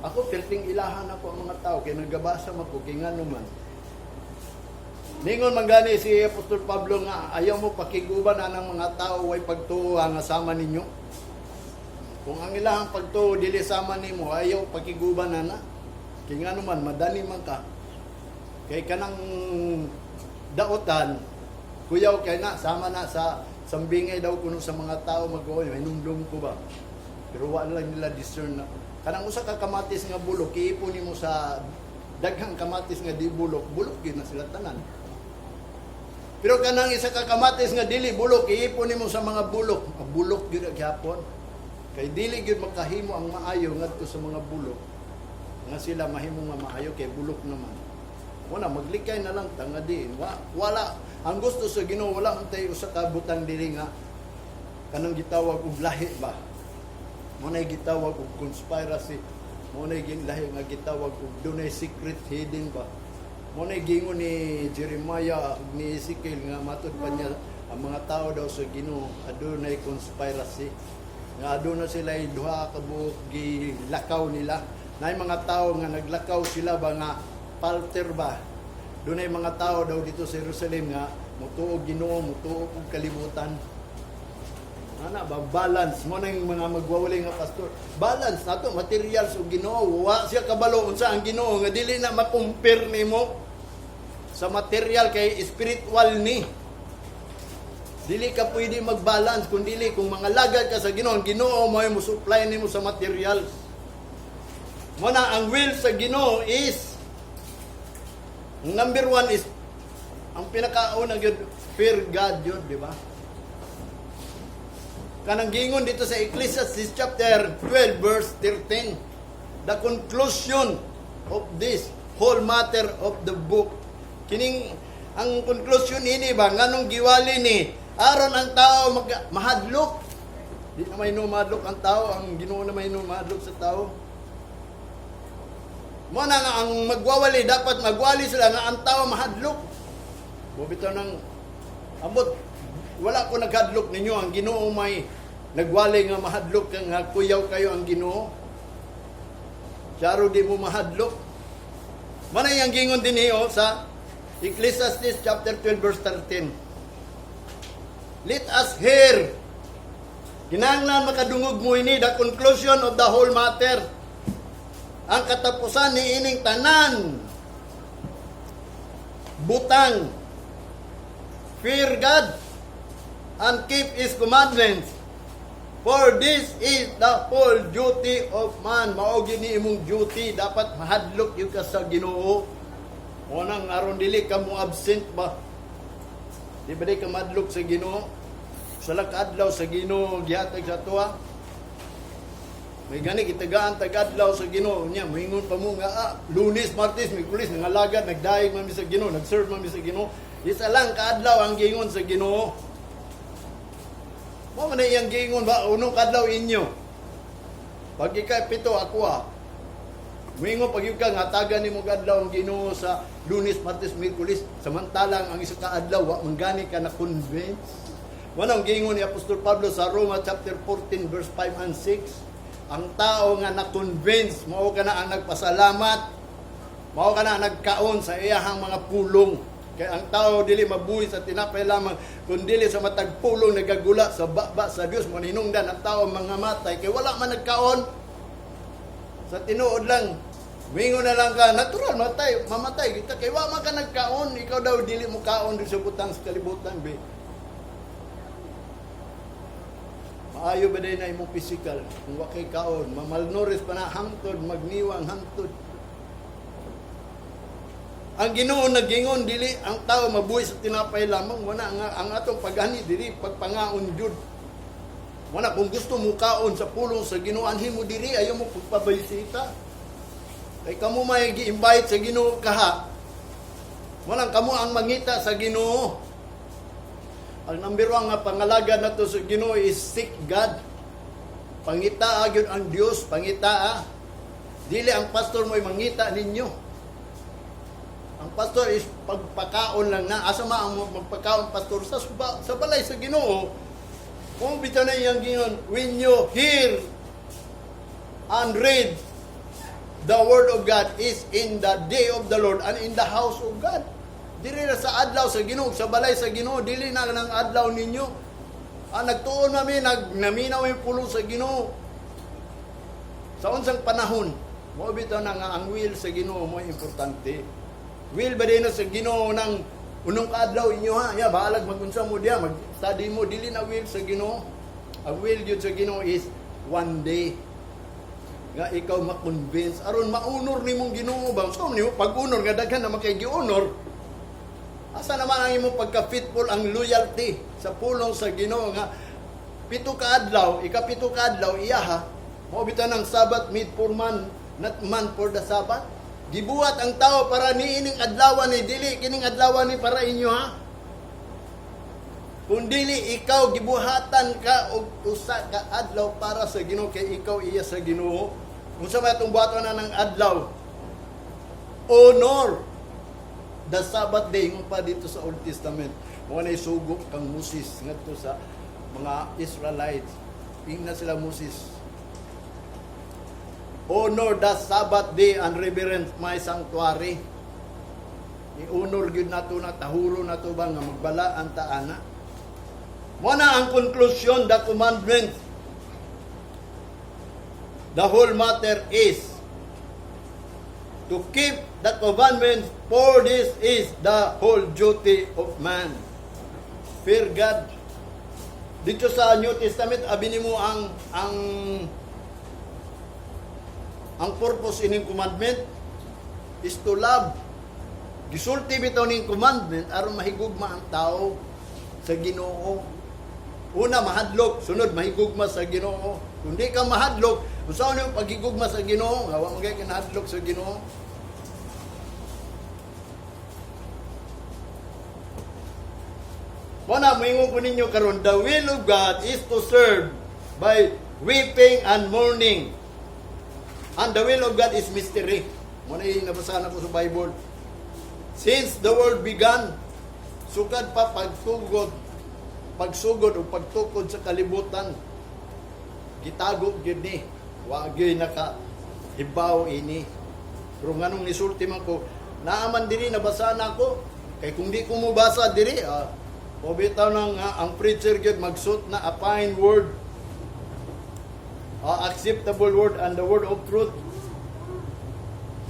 Ako perting ilahan ako ang mga tao kay nagabasa man ko, kay ngano man. Ningon man gani si Apostol Pablo nga ayaw mo pakiguban anang mga tao way pagtuo nga sama ninyo. Kung ang ilahang pagtuo dili sama nimo, ayaw pakiguban na na. Kay ngano man, madani man ka. Kay kanang daotan, kuyaw kay na sama na sa sambingay daw kuno sa mga tao mag may ko ba. Pero wala lang nila discern na kanang usa ka kamatis nga bulok iipon nimo sa daghang kamatis nga di bulok, bulok gyud na sila tanan. Pero kanang isa ka kamatis nga dili bulok, iipon nimo sa mga bulok, ah, bulok gyud ang gihapon. Kay dili gyud makahimo ang maayo ngadto sa mga bulok. Nga sila mahimo nga maayo kay bulok naman. Wala maglikay na lang tanga diin. Wala ang gusto sa Ginoo, wala man tayo usa ka butang diri nga kanang gitawag og lahi ba. Mo nay gitawag og conspiracy. Mo nay lahi nga gitawag og dunay secret hidden ba. Mo nay gingon ni Jeremiah ug ni Ezekiel nga matud pa niya ang mga tao daw sa Ginoo adunay conspiracy nga aduna sila duha ka buok gilakaw nila. Nay mga tao nga naglakaw sila ba nga palter ba. Dunay mga tao daw dito sa Jerusalem nga mutuo Ginoo, mutuo og kalibutan. Ana ba, balance mo na yung mga magwawali nga pastor. Balance nato materials ug Ginoo. Wa siya kabalo unsa ang Ginoo nga dili na makumpare nimo sa material kay spiritual ni. Dili ka pwede mag-balance kung dili kung mga lagad ka sa Ginoo, ang Ginoo mo mo supply nimo sa materials. Mao na ang will sa Ginoo is number one is ang pinakauna gyud, fear God yun, di ba? Kanang gingon dito sa Ecclesiastes chapter 12 verse 13. The conclusion of this whole matter of the book. Kining ang conclusion ini ba, nganong giwali ni aron ang tao mahadlok. Di na may mahadlok ang tao, ang Ginoo na may mahadlok sa tao. Mao na nga ang magwawali, dapat magwali sila nga ang tao mahadlok. Mao bitaw nang ambot wala ko naghadlok ninyo, ang Ginoo may nagwali nga mahadlok ka nga kuyaw kayo ang Ginoo. Klaro di mo mahadlok. Manay ang gingon din niyo sa Ecclesiastes chapter 12 verse 13. Let us hear. Kinahanglan makadungog mo ini, the conclusion of the whole matter. Ang katapusan ni ining tanan butang. Fear God and keep His commandments. For this is the whole duty of man. Mao gyud ni imong duty, dapat mahadlok gyud ka sa Ginoo. Mao nang aron dili ka mo absent ba. Di ba di ka madlok sa Ginoo? Sa adlaw sa Ginoo gihatag sa tuwa. May gani gitagaan tag adlaw sa Ginoo nya moingon pa mo nga Lunes, Martes, Miyerkules nangalagad, nagdayeg man mi sa Ginoo, nagserve man mi sa Ginoo. Isa lang kaadlaw ang gingon sa Ginoo. Mao man na iyang gingon ba, unong kadlaw inyo. Pag ika-7 ako ah. Moingon pag ka nga tagan nimo adlaw ang Ginoo sa Lunes, Martes, Miyerkules, samantalang ang isa ka adlaw wa man gani ka na convince. Mao ang gingon ni Apostol Pablo sa Roma chapter 14 verse 5 and 6. Ang tao nga na-convince, mao ka na ang nagpasalamat, mao ka na ang nagkaon sa iyahang mga pulong. Kay ang tao dili mabuhi sa tinapay lamang, kundi sa matag pulong nagagula sa baba sa Dios. Maninungdan ang tao mga matay kay wala man nagkaon. Sa tinuod lang, mingon na lang ka, natural matay, mamatay kita kay wa man ka nagkaon, ikaw daw dili mo kaon di sa butang sa kalibutan be. Maayo ba din na imong physical kung wa kay kaon, mamalnourished pa na hangtod magniwang hangtod. Ang Ginoo nagingon dili ang tao mabuhi sa tinapay lamang, wala nga ang atong pagani dili pagpangaon jud. Wala kung gusto mo kaon sa pulong sa Ginoo, anhin mo diri, ayaw mo pagpabaysita. Kay kamo may gi-invite sa Ginoo kaha. Walang kamo ang mangita sa Ginoo. Ang number one nga pangalaga nato sa Ginoo is seek God. Pangitaa gyud ang Dios, pangitaa. Dili ang pastor mo'y mangita ninyo. Ang pastor is pagpakaon lang na. Asa ma ang magpakaon pastor sa balay sa Ginoo. Kung bitaw na iyang gingon, when you hear and read the word of God is in the day of the Lord and in the house of God. Dili na sa adlaw sa Ginoo, sa balay sa Ginoo, dili na ng adlaw ninyo. Ah, nagtuon mami, nagnaminaw yung pulong sa Ginoo. Sa unsang panahon, mao bitaw na nga ang will sa Ginoo mo importante. Will ba din na sa Ginoo ng unong kaadlaw inyo ha? Ya, bahalag magunsa mo diya, mag-study mo, dili na will sa Ginoo. Ang will gyud sa Ginoo is one day nga ikaw ma-convince aron ma-honor nimong Ginoo ba. So nimo pag-honor nga daghan naman kay gi-honor. Asa naman ang imong pagka-faithful, ang loyalty sa pulong sa Ginoo nga 7 ka adlaw, ika-7 ka adlaw iya ha. Mao bitaw ng Sabbath made for man, not man for the Sabbath. Gibuhat ang tao para niining adlaw ni, dili kining adlaw ni para inyo ha. Kung dili ikaw gibuhatan ka og usa ka adlaw para sa Ginoo kay ikaw iya sa Ginoo. Unsa may atong buhaton na ng adlaw? Honor the Sabbath day ingon pa dito sa Old Testament. Mao na sugo kang Moses ngadto sa mga Israelites. Ingna sila Moses. Honor the Sabbath day and reverence my sanctuary. I-honor gyud nato na tahuro nato ba nga magbalaan ta ana. Mao na ang conclusion, the commandment. The whole matter is to keep the commandments, for this is the whole duty of man. Fear God. Dito sa New Testament, abi nimo ang Ang purpose ining commandment is to love. Gisulti bitaw ning commandment aron mahigugma ang tao sa Ginoo. Una, mahadlok, sunod mahigugma sa Ginoo. Kung di ka mahadlok, unsa yung paghigugma sa Ginoo? Nga wa man kay nahadlok sa Ginoo. Mao na moingon ko ninyo karon, the will of God is to serve by weeping and mourning. And the will of God is mystery. Mao na yung nabasa na ko sa Bible. Since the world began, sukad pa pagtugod, pagsugod o pagtukod sa kalibutan, gitago gyud ni. Wa gyud naka hibaw ini. Pero nganong nisulti man ko, naaman diri, nabasa na ako. Kay kung di ko mobasa diri, o bitaw nang ang preacher gyud magsuot na a fine word, acceptable word and the word of truth.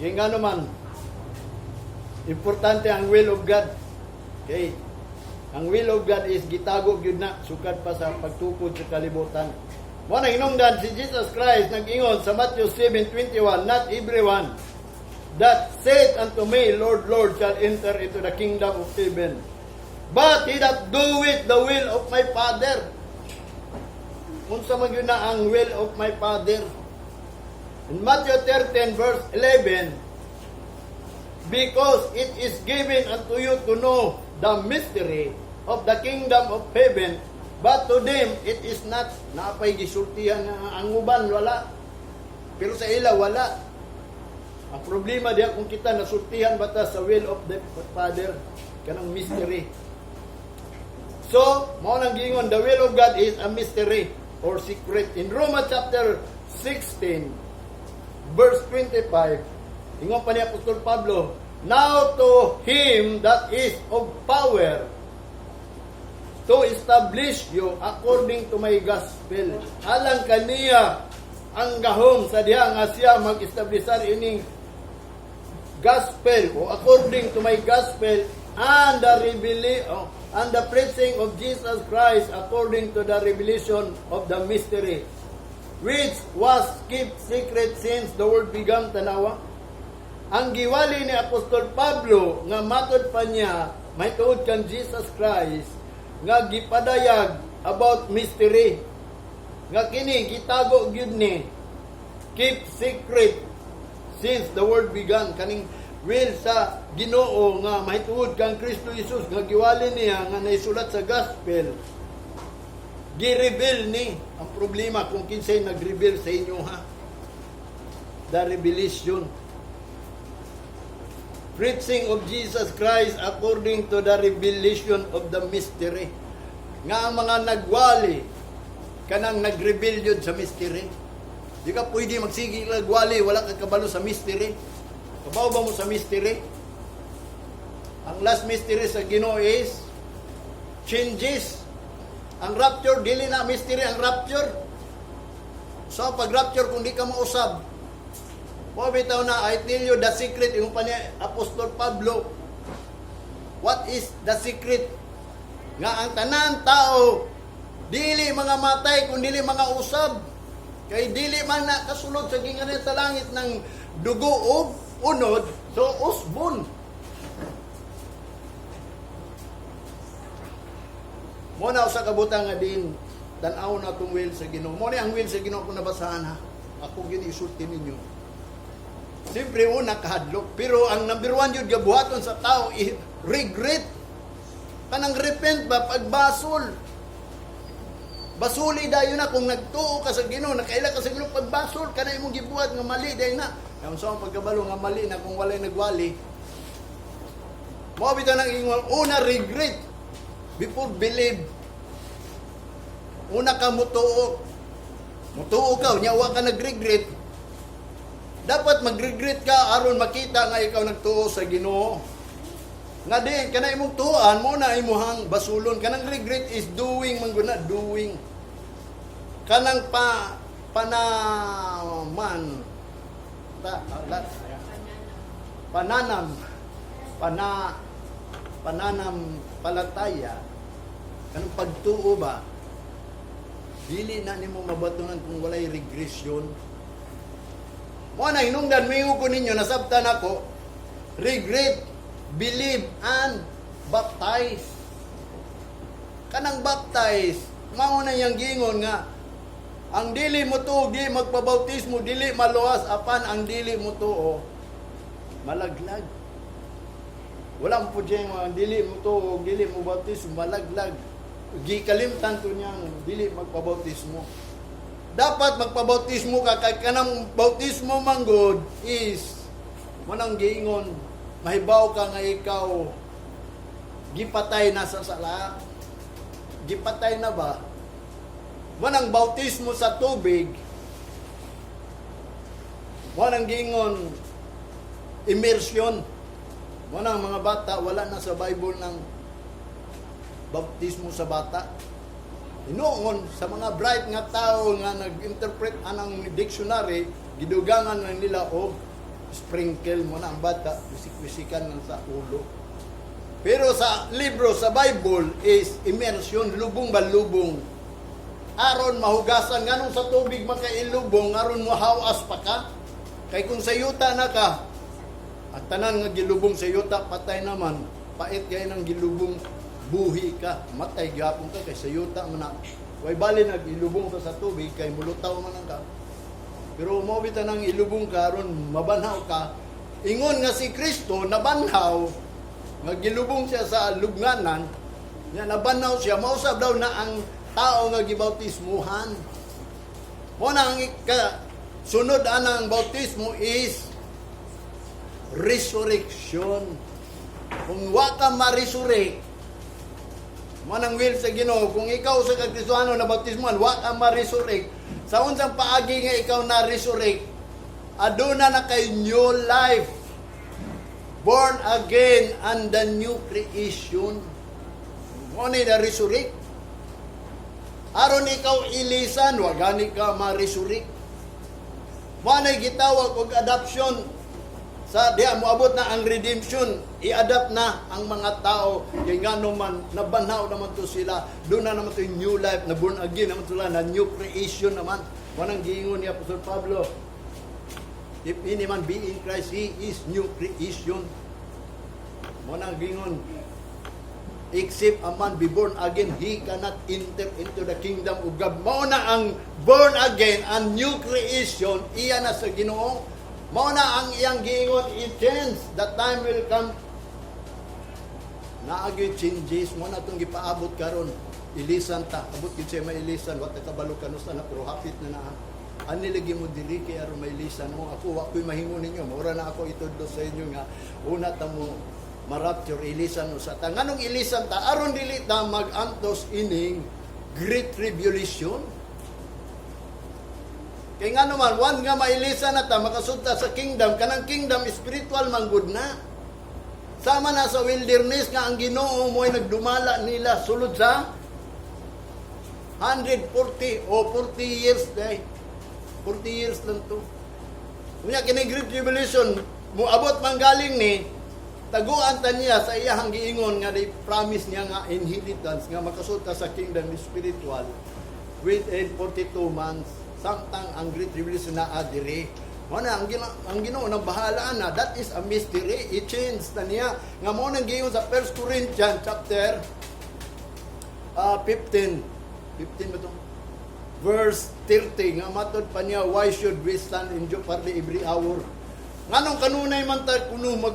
Kaya nga naman, importante ang will of God. Okay. Ang will of God is gitago gyud na sukad pa sa pagtukod sa kalibutan. Mao na hinungdan si Jesus Christ nag-ingon sa Matthew 7:21, "Not everyone that saith unto me, 'Lord, Lord,' shall enter into the kingdom of heaven, but he that doeth the will of my Father." Unsa man gyud na ang will of my Father? In Matthew 13 verse 11, "Because it is given unto you to know the mystery of the kingdom of heaven, but to them it is not." Napay gisultihan nga ang uban wala. Pero sa ila wala. Ang problema diya kung kita nasultihan ba ta sa will of the Father, kanang mystery. So, mao nang giingon, the will of God is a mystery or secret. In Romans chapter 16, verse 25, ingon pa ni Apostol Pablo, "Now to him that is of power to establish you according to my gospel." Alang kaniya ang gahom sa diha nga siya mag-establisar ining gospel o according to my gospel and the revelation, oh, and the preaching of Jesus Christ according to the revelation of the mystery which was kept secret since the world began. Tanawa ang giwali ni Apostol Pablo nga matod pa niya mahitungod kan Jesus Christ nga gipadayag about mystery nga kini gitago gyud ni, keep secret since the world began. Kaning will sa Ginoo nga mahitungod kang Kristo Jesus nga giwali niya nga naisulat sa gospel, gi-reveal ni. Ang problema kung kinsay nag-reveal sa inyo, ha, the revelation, preaching of Jesus Christ according to the revelation of the mystery, nga ang mga nagwali kanang nag-reveal yun sa mystery. Di ka pwede magsige nagwali, wala ka kabalo sa mystery. Kabaw ba mo sa mystery? Ang last mystery sa Ginoo is changes. Ang rapture, dili na mystery ang rapture. So, pag rapture, kung di ka mausab, mo bitaw na, "I tell you the secret," yung pa ni Apostol Pablo. What is the secret? Nga ang tanan tao, dili mga matay, kung dili mga usab. Kay dili man na kasulod sa ginganan sa langit ng dugo o unod, so usbon. Mo na usa ka butang nga din tan-aw na itong will sa Ginoo. Mo ni ang will sa Ginoo kung nabasahan, ha. Ako gini isulti ninyo. Siyempre una kahadlok, pero ang number one yun gabuhaton sa tao i regret. Kanang repent ba, pagbasol. Basuli dayon na kung nagtuo ka sa Ginoo, nakaila ka sa Ginoo, pagbasol kana imong gibuhat nga mali dayon na. Kaya unsa ang pagkabalo nga mali na kung walay nagwali? Mao bitaw nang ingon, una regret before believe. Una ka mutuo. Mutuo ka, unya wa ka nagregret. Dapat magregret ka aron makita nga ikaw nagtuo sa Ginoo. Nga di kana imong tuan mo na imuhang basulon. Kanang regret is doing man guna, doing. Kanang pa panaman ta la, pananam pana pananam palataya, kanang pagtuo ba, dili na nimo mabatunan kung walay regression. Mo na hinungdan mingo ko ninyo, nasabtan ako, regret, believe, and baptize. Kanang baptize, mao na yang gingon nga ang dili mo tuo, di magpabautismo, dili maluwas, apan ang dili mo tuo, malaglag. Wala mo po dyan, ang dili mo tuo, dili mo bautismo, malaglag. Gikalimtan to niyang dili magpabautismo. Dapat magpabautismo ka kay kanang bautismo manggod is manang giingon mahibaw ka nga ikaw gipatay na sa sala. Gipatay na ba? Manang bautismo sa tubig, manang giingon immersion. Manang mga bata, wala na sa Bible ng bautismo sa bata. Hinuon sa mga bright nga tao nga nag-interpret anang dictionary, gidugangan lang nila og sprinkle mo na ang bata, wisik-wisikan lang sa ulo. Pero sa libro sa Bible is immersion, lubong ba lubong. Aron mahugasan nganong sa tubig makailubong, aron mohawas pa ka. Kay kung sa yuta na ka, at tanan nga gilubong sa yuta patay naman, pait kay nang gilubong buhi ka, matay gyapon ka kay sa yuta man na. Way bali nag-ilubong ka sa tubig kay mulutaw man ang ka. Pero mo bitaw nang ilubong ka aron mabanhaw ka. Ingon nga si Kristo nabanhaw, nga gilubong siya sa lubnganan, nya nabanhaw siya, mausab daw na ang tao nga gibautismuhan. Mo na ang ika, sunod anang bautismo is resurrection. Kung wa ka ma-resurrect, manang will sa Ginoo, kung ikaw sa Kristohano na bautismuhan, wa ka ma-resurrect. Sa unsang paagi nga ikaw na resurrect, aduna na kay new life. Born again and the new creation. Mo ni na resurrect. Aron ikaw ilisan, wa gani ka ma-resurrect. Mo na gitawag og adoption sa diha moabot na ang redemption, i-adopt na ang mga tao kay ngano man nabanhaw naman to sila, doon na naman to yung new life na born again naman sila na new creation naman. Wanang giingon ni Apostol Pablo, "If any man be in Christ, he is new creation." Mo nang giingon, "Except a man be born again, he cannot enter into the kingdom of God." Mao na ang born again and new creation, iya na sa Ginoo. Mao na ang iyang giingon, it change. The time will come. Naagyoy changes, mo na itong gipaabot karon. Ilisan ta, abot gyud siya mailisan, wa ta kabalo kanusa na, pero hapit na naa. Ani lagi mo diri kay aron mailisan mo. Ako wa ko'y mahimo ninyo. Mura na ako itudlo sa inyo nga una ta mo marapture, ilisan mo sa ta. Nganong ilisan ta? Aron dili ta mag-antos ining great tribulation. Kay nga naman, one nga mailisan na ta, makasulta sa kingdom, kanang kingdom spiritual man gud na. Sama na sa wilderness nga ang Ginoo mo'y nagdumala nila sulod sa 140 o 40 years day. 40 years lang to. Unya kini great tribulation moabot man galing ni taguan ta niya sa iyahang giingon nga di promise niya nga inheritance nga makasulta sa kingdom spiritual within 42 months samtang ang great tribulation na diri. Mo na ang Ginoo nang bahala na. That is a mystery. I-change na niya nga mo nang giingon sa 1 Corinthians chapter 15, 15 ba to, verse 30, nga matod pa niya, "Why should we stand in jeopardy every hour?" Nganong kanunay man ta kuno mag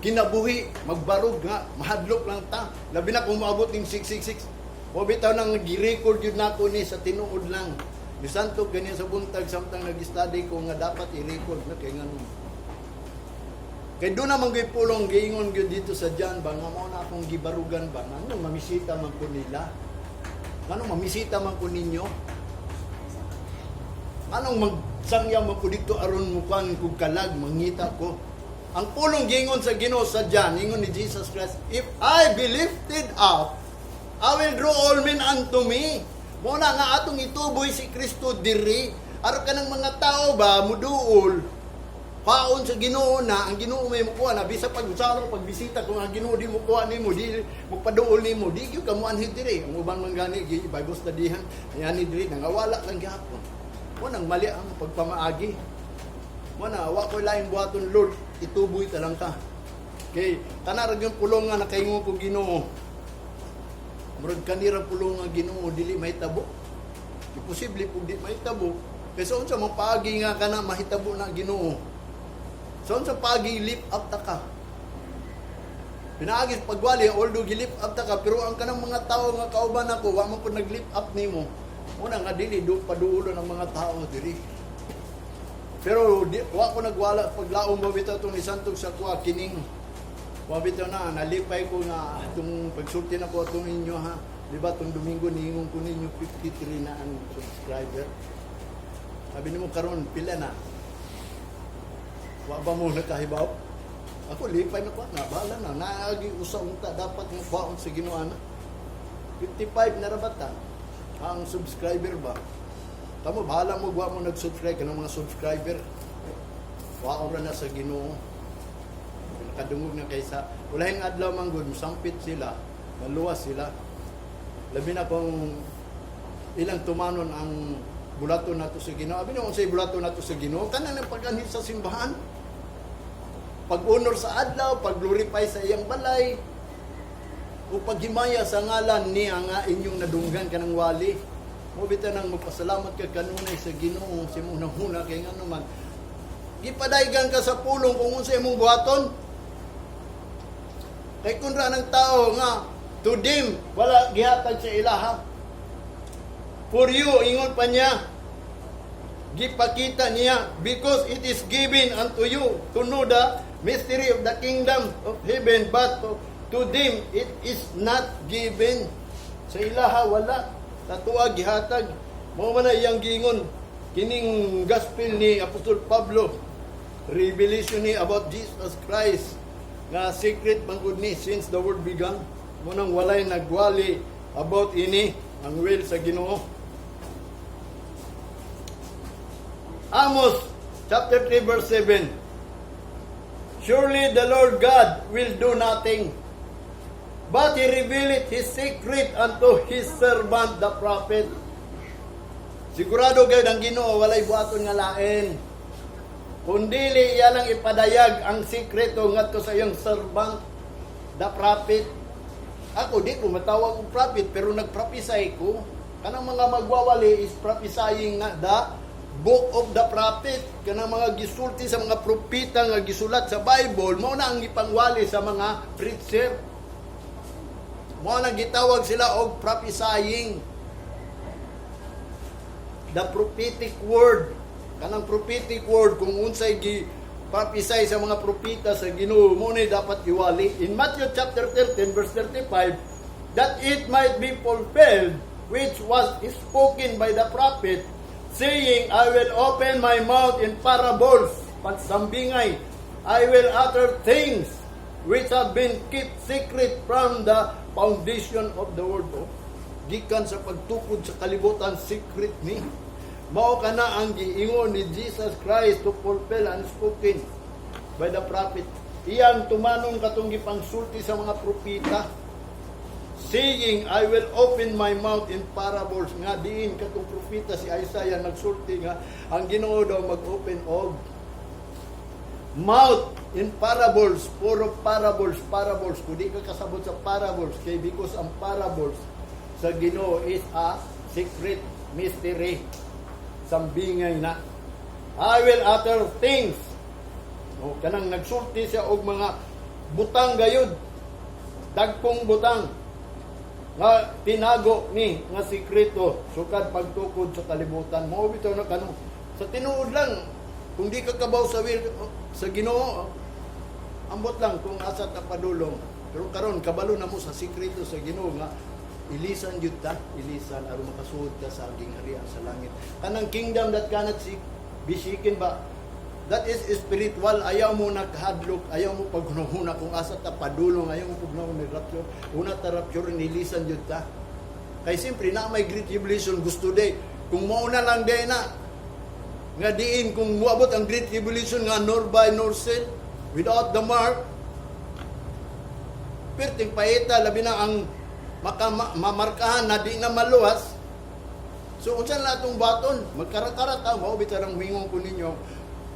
kinabuhi, magbarog nga, mahadlok lang ta. Labi na kung maabot ning 666. O bitaw nang gi-record yun nako ni sa tinuod lang. Bisanto ganyan sa buntag samtang nag-study ko nga dapat i-record na kay ngano. Kay doon naman gyud pulong giingon gyud dito sa John ba nga mao na akong gibarugan ba nga mamisita man ko nila. Ngano mamisita man ko ninyo? Anong magsangya man ko dito aron mukuan kog kalag mangita ko. Ang pulong giingon sa Ginoo sa John, ingon ni Jesus Christ, "If I be lifted up, I will draw all men unto me." Mo na nga atong ituboy si Kristo diri, aron kanang mga tao ba muduol paon sa Ginoo na ang Ginoo may mukuha na bisa pag usaro pagbisita. Kung ang Ginoo di mukuha nimo, di magpaduol nimo, di gyud ka moanhi diri. Ang uban man gani gi Bible studyhan yani diri nangawala lang gyapon. Mo nang mali ang pagpamaagi. Mo na wa ko laing buhaton, Lord, ituboy ta lang ka. Kay kana ra gyud pulong nga nakaingon ko Ginoo. Murag kanira pulong nga Ginoo dili mahitabo. Imposible pug di mahitabo. Kay sa unsa man paagi nga kana mahitabo na, Ginoo? Sa unsa paagi lift up ta ka? Pinaagi sa pagwali, although gi-lift up ta ka, pero ang kanang mga tao nga kauban ako, wa man ko nag-lift up nimo. Una nga dili do padulo ng mga tao diri. Pero di, wa ko nagwala paglaom ba bitaw itong isantog sa kuha kining wa bitaw na nalipay ko nga itong pagsulti na ko atong inyo, ha. Di ba itong Domingo niingon ko ninyo 53 na ang subscriber. Sabi nimo karon pila na? Wa ba mo nakahibaw? Ako lipay na ko na bahala na naagi usa unta dapat nga kwaon sa Ginoo na. 55 na ra ba ta? Ang subscriber ba? Tamo bahala mo wa mo nag-subscribe kanang mga subscriber. Wa ra na sa Ginoo. Nakadungog na kaysa ulahing adlaw man gud musampit sila, maluwas sila. Labi na kung ilang tumanon ang bulato nato sa Ginoo. Abi na unsay bulato nato sa Ginoo? Kanang ang pag-anhi sa simbahan. Pag-honor sa adlaw, pag-glorify sa iyang balay, o paghimaya sa ngalan niya nga inyong nadunggan kanang wali. Mo bitaw nang magpasalamat ka kanunay sa Ginoo sa imong nahuna kay ngano man gipadaygan ka sa pulong kung unsa imong buhaton. Kay kun ra ng tao nga to them wala gihatag sa ilaha. For you, ingon pa niya, gipakita niya, because it is given unto you to know the mystery of the kingdom of heaven, but to them it is not given. Sa ilaha wala, sa atoa gihatag. Mao man na iyang giingon kining gospel ni Apostol Pablo, revelation ni about Jesus Christ nga secret man gud ni since the world began. Mo nang walay nagwali about ini ang will sa Ginoo. Amos chapter 3 verse 7. Surely the Lord God will do nothing, but He revealed His secret unto His servant the prophet. Sigurado gayud ang Ginoo walay buhaton nga lain. Kung dili iya lang ipadayag ang sikreto ngadto sa iyang servant the prophet. Ako di ko matawag og prophet, pero nagprophesy ko. Kanang mga magwawali is prophesying na the book of the prophet, kanang mga gisulti sa mga propeta nga gisulat sa Bible, mao na ang gipangwali sa mga preacher. Mao na gitawag sila og prophesying. The prophetic word. Kanang prophetic word kung unsay gi prophesy sa mga propeta sa Ginoo, mo na dapat iwali. In Matthew chapter 13 verse 35, that it might be fulfilled which was spoken by the prophet, saying, "I will open my mouth in parables," pagsambingay, "I will utter things which have been kept secret from the foundation of the world." Oh, gikan sa pagtukod sa kalibutan, secret ni. Mao kana ang giingon ni Jesus Christ to fulfill and spoken by the prophet. Iyang tumanon katong gipangsulti sa mga propeta, saying, "I will open my mouth in parables," nga diin katong propeta si Isaiah nagsulti nga ang Ginoo daw mag-open og mouth in parables. Puro parables, parables. Kung di ka kasabot sa parables, kay because ang parables sa Ginoo is a secret mystery, sambingay na. I will utter things. O kanang nagsulti siya og mga butang gayud, dagkong butang nga tinago ni nga sikreto sukad pagtukod sa kalibutan. Mao bitaw na kano sa tinuod lang, kung di ka kabaw sa will sa Ginoo, ambot lang kung asa ta padulong. Pero karon kabalo na mo sa sikreto sa Ginoo nga ilisan jud ta, ilisan aron makasuod ka sa gingharian sa langit, kanang kingdom that cannot see, be shaken ba. That is spiritual. Ayaw mo naghadlok, ayaw mo paghunahuna kung asa ta padulong, ayaw mo paghunahuna ni rapture. Una ta rapture, nilisan jud ta. Kay siyempre na may great tribulation, gusto day. Kung mauna lang day na nga diin kung muabot ang great tribulation nga nor buy nor sell without the mark, perting paita, labi na ang mamarkahan na di na maluwas. So unsa na atong baton? Magkarat-karat ta, mao bitaw nang mingon ko ninyo,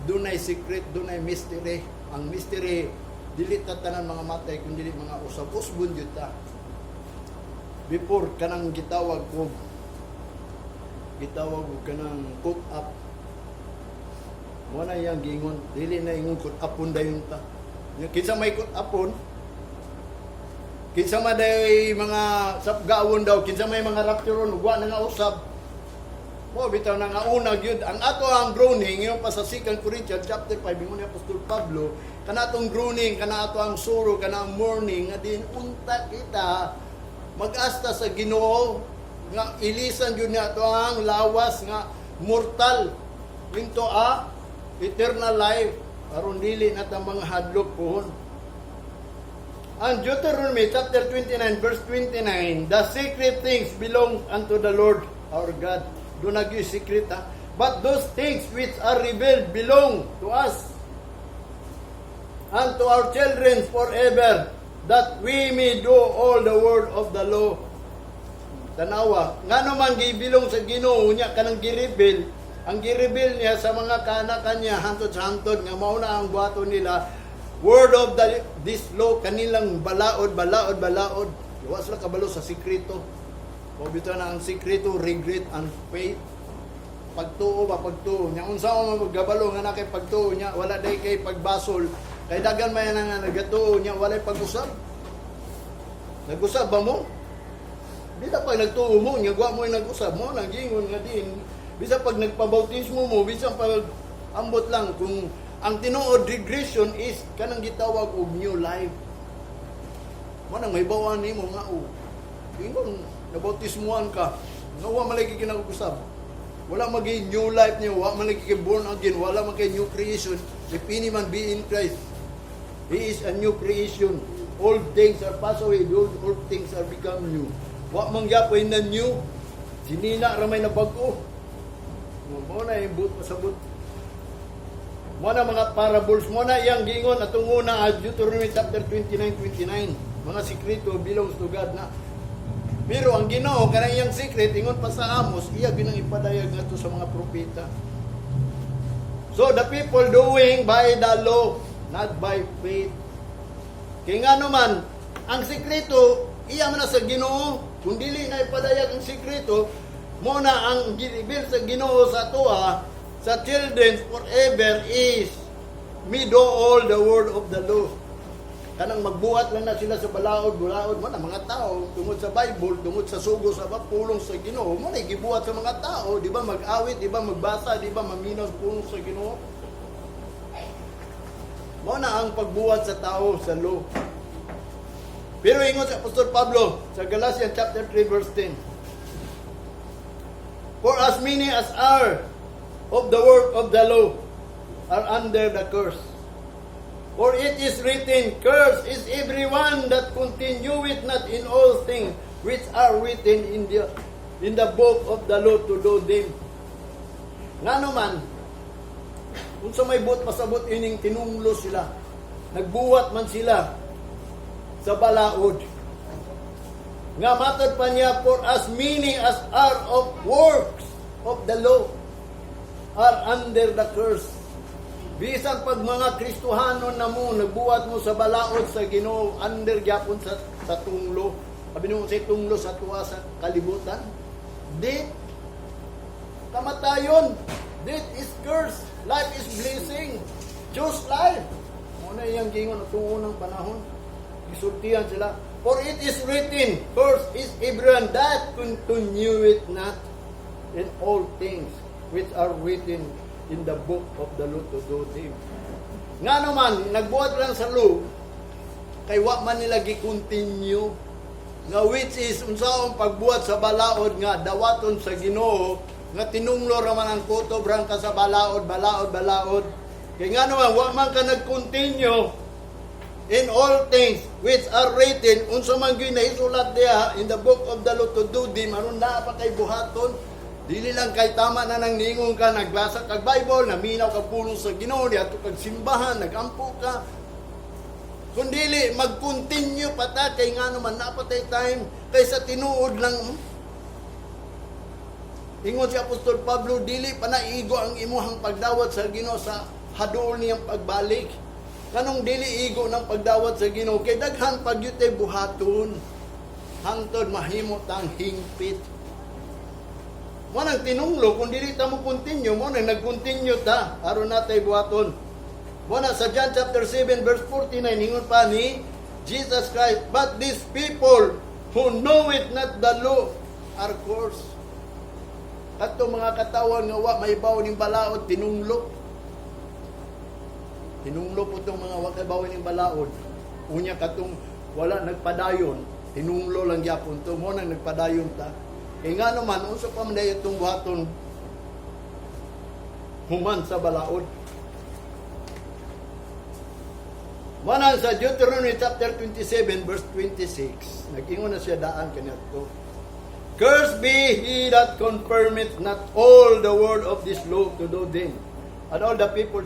dunay secret, dunay mystery. Ang mystery, dili ta tanan mga matay kun dili mga usab-usbon jud ta. Before kanang gitawag og kanang caught up. Mo na iyang giingon, dili na ingon caught upon dayon ta. Nya kinsa may caught upon? Kinsa man day mga sapgawon daw, kinsa may mga rapturon ug wa na nga usab. Mo bitaw na nga una gyud ang ato ang groaning, ingon pa sa 2 Corinthians chapter 5, ingon ni Apostol Pablo, kana atong groaning, kana ato ang sorrow, kana ang mourning nga din unta kita mag-asta sa Ginoo nga ilisan gyud niya ato ang lawas nga mortal into a eternal life aron dili na ta mga hadlok puhon. Ang Deuteronomy chapter 29 verse 29, "The secret things belong unto the Lord our God." Duna gyud secret ha. "But those things which are revealed belong to us and to our children forever, that we may do all the word of the law." Tanawa, ngano man gibilong sa Ginoo niya kanang gi-reveal, ang gi-reveal niya sa mga kanakan niya hantod sa hantod nga mao na ang buhaton nila, word of this law, kanilang balaod, balaod, balaod. Wa sila kabalo sa sikreto. Mao bitaw na ang sikreto, regret and faith. Pagtuo ba, pagtuo nya, unsa man magabalo nga na kay pagtuo niya wala day kay pagbasol, kay daghan man nga nagatuo niya walay pag-usab. Nag-usab ba mo? Bisa pag nagtuo mo nya wa mo nag-usab mo nang gingon nga din bisa pag nagpabautismo mo, bisa pag ambot lang kung ang tinuod regression is kanang gitawag og new life mo nang may bawaan nimo nga o ingon nabautismuhan ka nga wa man lagi kinag-usab, wala maging new life niyo, wa man lagi kay born again, wala man kay new creation. If any man be in Christ, he is a new creation. Old things are passed away, behold, all things are become new. Wa man gyapoy na new, sinina ra may nabag-o. Mo na yung buot pasabot. Mo na mga parables, mo na iyang gingon atong una, Deuteronomy chapter 29, 29. Mga sikreto belongs to God na. Pero ang Ginoo kanang iyang secret, ingon pa sa Amos, iya ginang ipadayag ngadto sa mga propeta. So the people doing by the law, not by faith. Kay ngano man, ang sikreto iya man na sa Ginoo. Kung dili na ipadayag ang sikreto, mo na ang gi-reveal sa Ginoo sa atoa sa children forever is me do all the word of the law. Kanang magbuhat lang na sila sa balaod, balaod mo na mga tao tungod sa Bible, tungod sa sugo sa pulong sa Ginoo, mo na gibuhat sa mga tao, di ba mag-awit, di ba magbasa, di ba maminaw sa pulong sa Ginoo. Mo na ang pagbuhat sa tao sa law. Pero ingon sa Apostol Pablo sa Galatians chapter 3 verse 10. "For as many as are of the work of the law are under the curse. For it is written, 'Cursed is everyone that continueth not in all things which are written in the book of the law to do them.'" Ngano man, unsa may buot pasabot ining tinunglo sila? Nagbuhat man sila sa balaod. Nga matod pa niya, "For as many as are of works of the law are under the curse." Bisan pag mga Kristohanon na mo, nagbuhat mo sa balaod sa Ginoo, under gyapon sa tunglo. Sabi mo sa tunglo sa tuwa sa kalibutan. Death, kamatayon. Death is curse. Life is blessing. Choose life. Muna iyang gingon atong unang panahon. Gisultihan sila. "For it is written, 'Cursed is everyone that continueth not in all things which are written in the book of the law to do them.'" Nga naman, nagbuhat lang sa law, kay wa man nila gi-continue nga which is unsaon pagbuhat sa balaod nga dawaton sa Ginoo nga tinunglo ra man ang kutob ra ka sa balaod, balaod, balaod, kay nga naman wa man ka nag-continue in all things which are written, unsa man gyud naisulat diha in the book of the law to do them, aron naa pa kay buhaton. Dili lang kay tama na nang ningon ka, nagbasa kag Bible, naminaw kag pulong sa Ginoo, diadto kag simbahan, nagampo ka. Kung dili, mag-continue pa ta, kay nga naman, napatay time, kay sa tinuod lang. Ingon si Apostol Pablo, dili pa naigo ang imuhang pagdawat sa Ginoo sa haduol niyang pagbalik. Kanong dili igo ng pagdawat sa Ginoo kay daghan pa gyud tay buhaton hangtod mahimo tang hingpit. Mo nang tinunglo kung dili ta mo continue, mo nang nag-continue ta aron natay buhaton. Mo na sa John chapter 7 verse 49, ingon pa ni Jesus Christ, "But these people who know it not the law are cursed." Kadto mga katawan nga wa mahibaw ning balaod, tinunglo. Tinunglo po itong mga wa kahibaw ning balaod. Unya katong wala nagpadayon, tinunglo lang gyapon to. Mo nang nagpadayon ta. Kay nga naman, unsa pa man itong buhaton human sa balaod? Manang sa Deuteronomy chapter 27 verse 26, nag-ingon na siya daan kaniadto. "Cursed be he that confirmeth not all the word of this law to do them. And all the people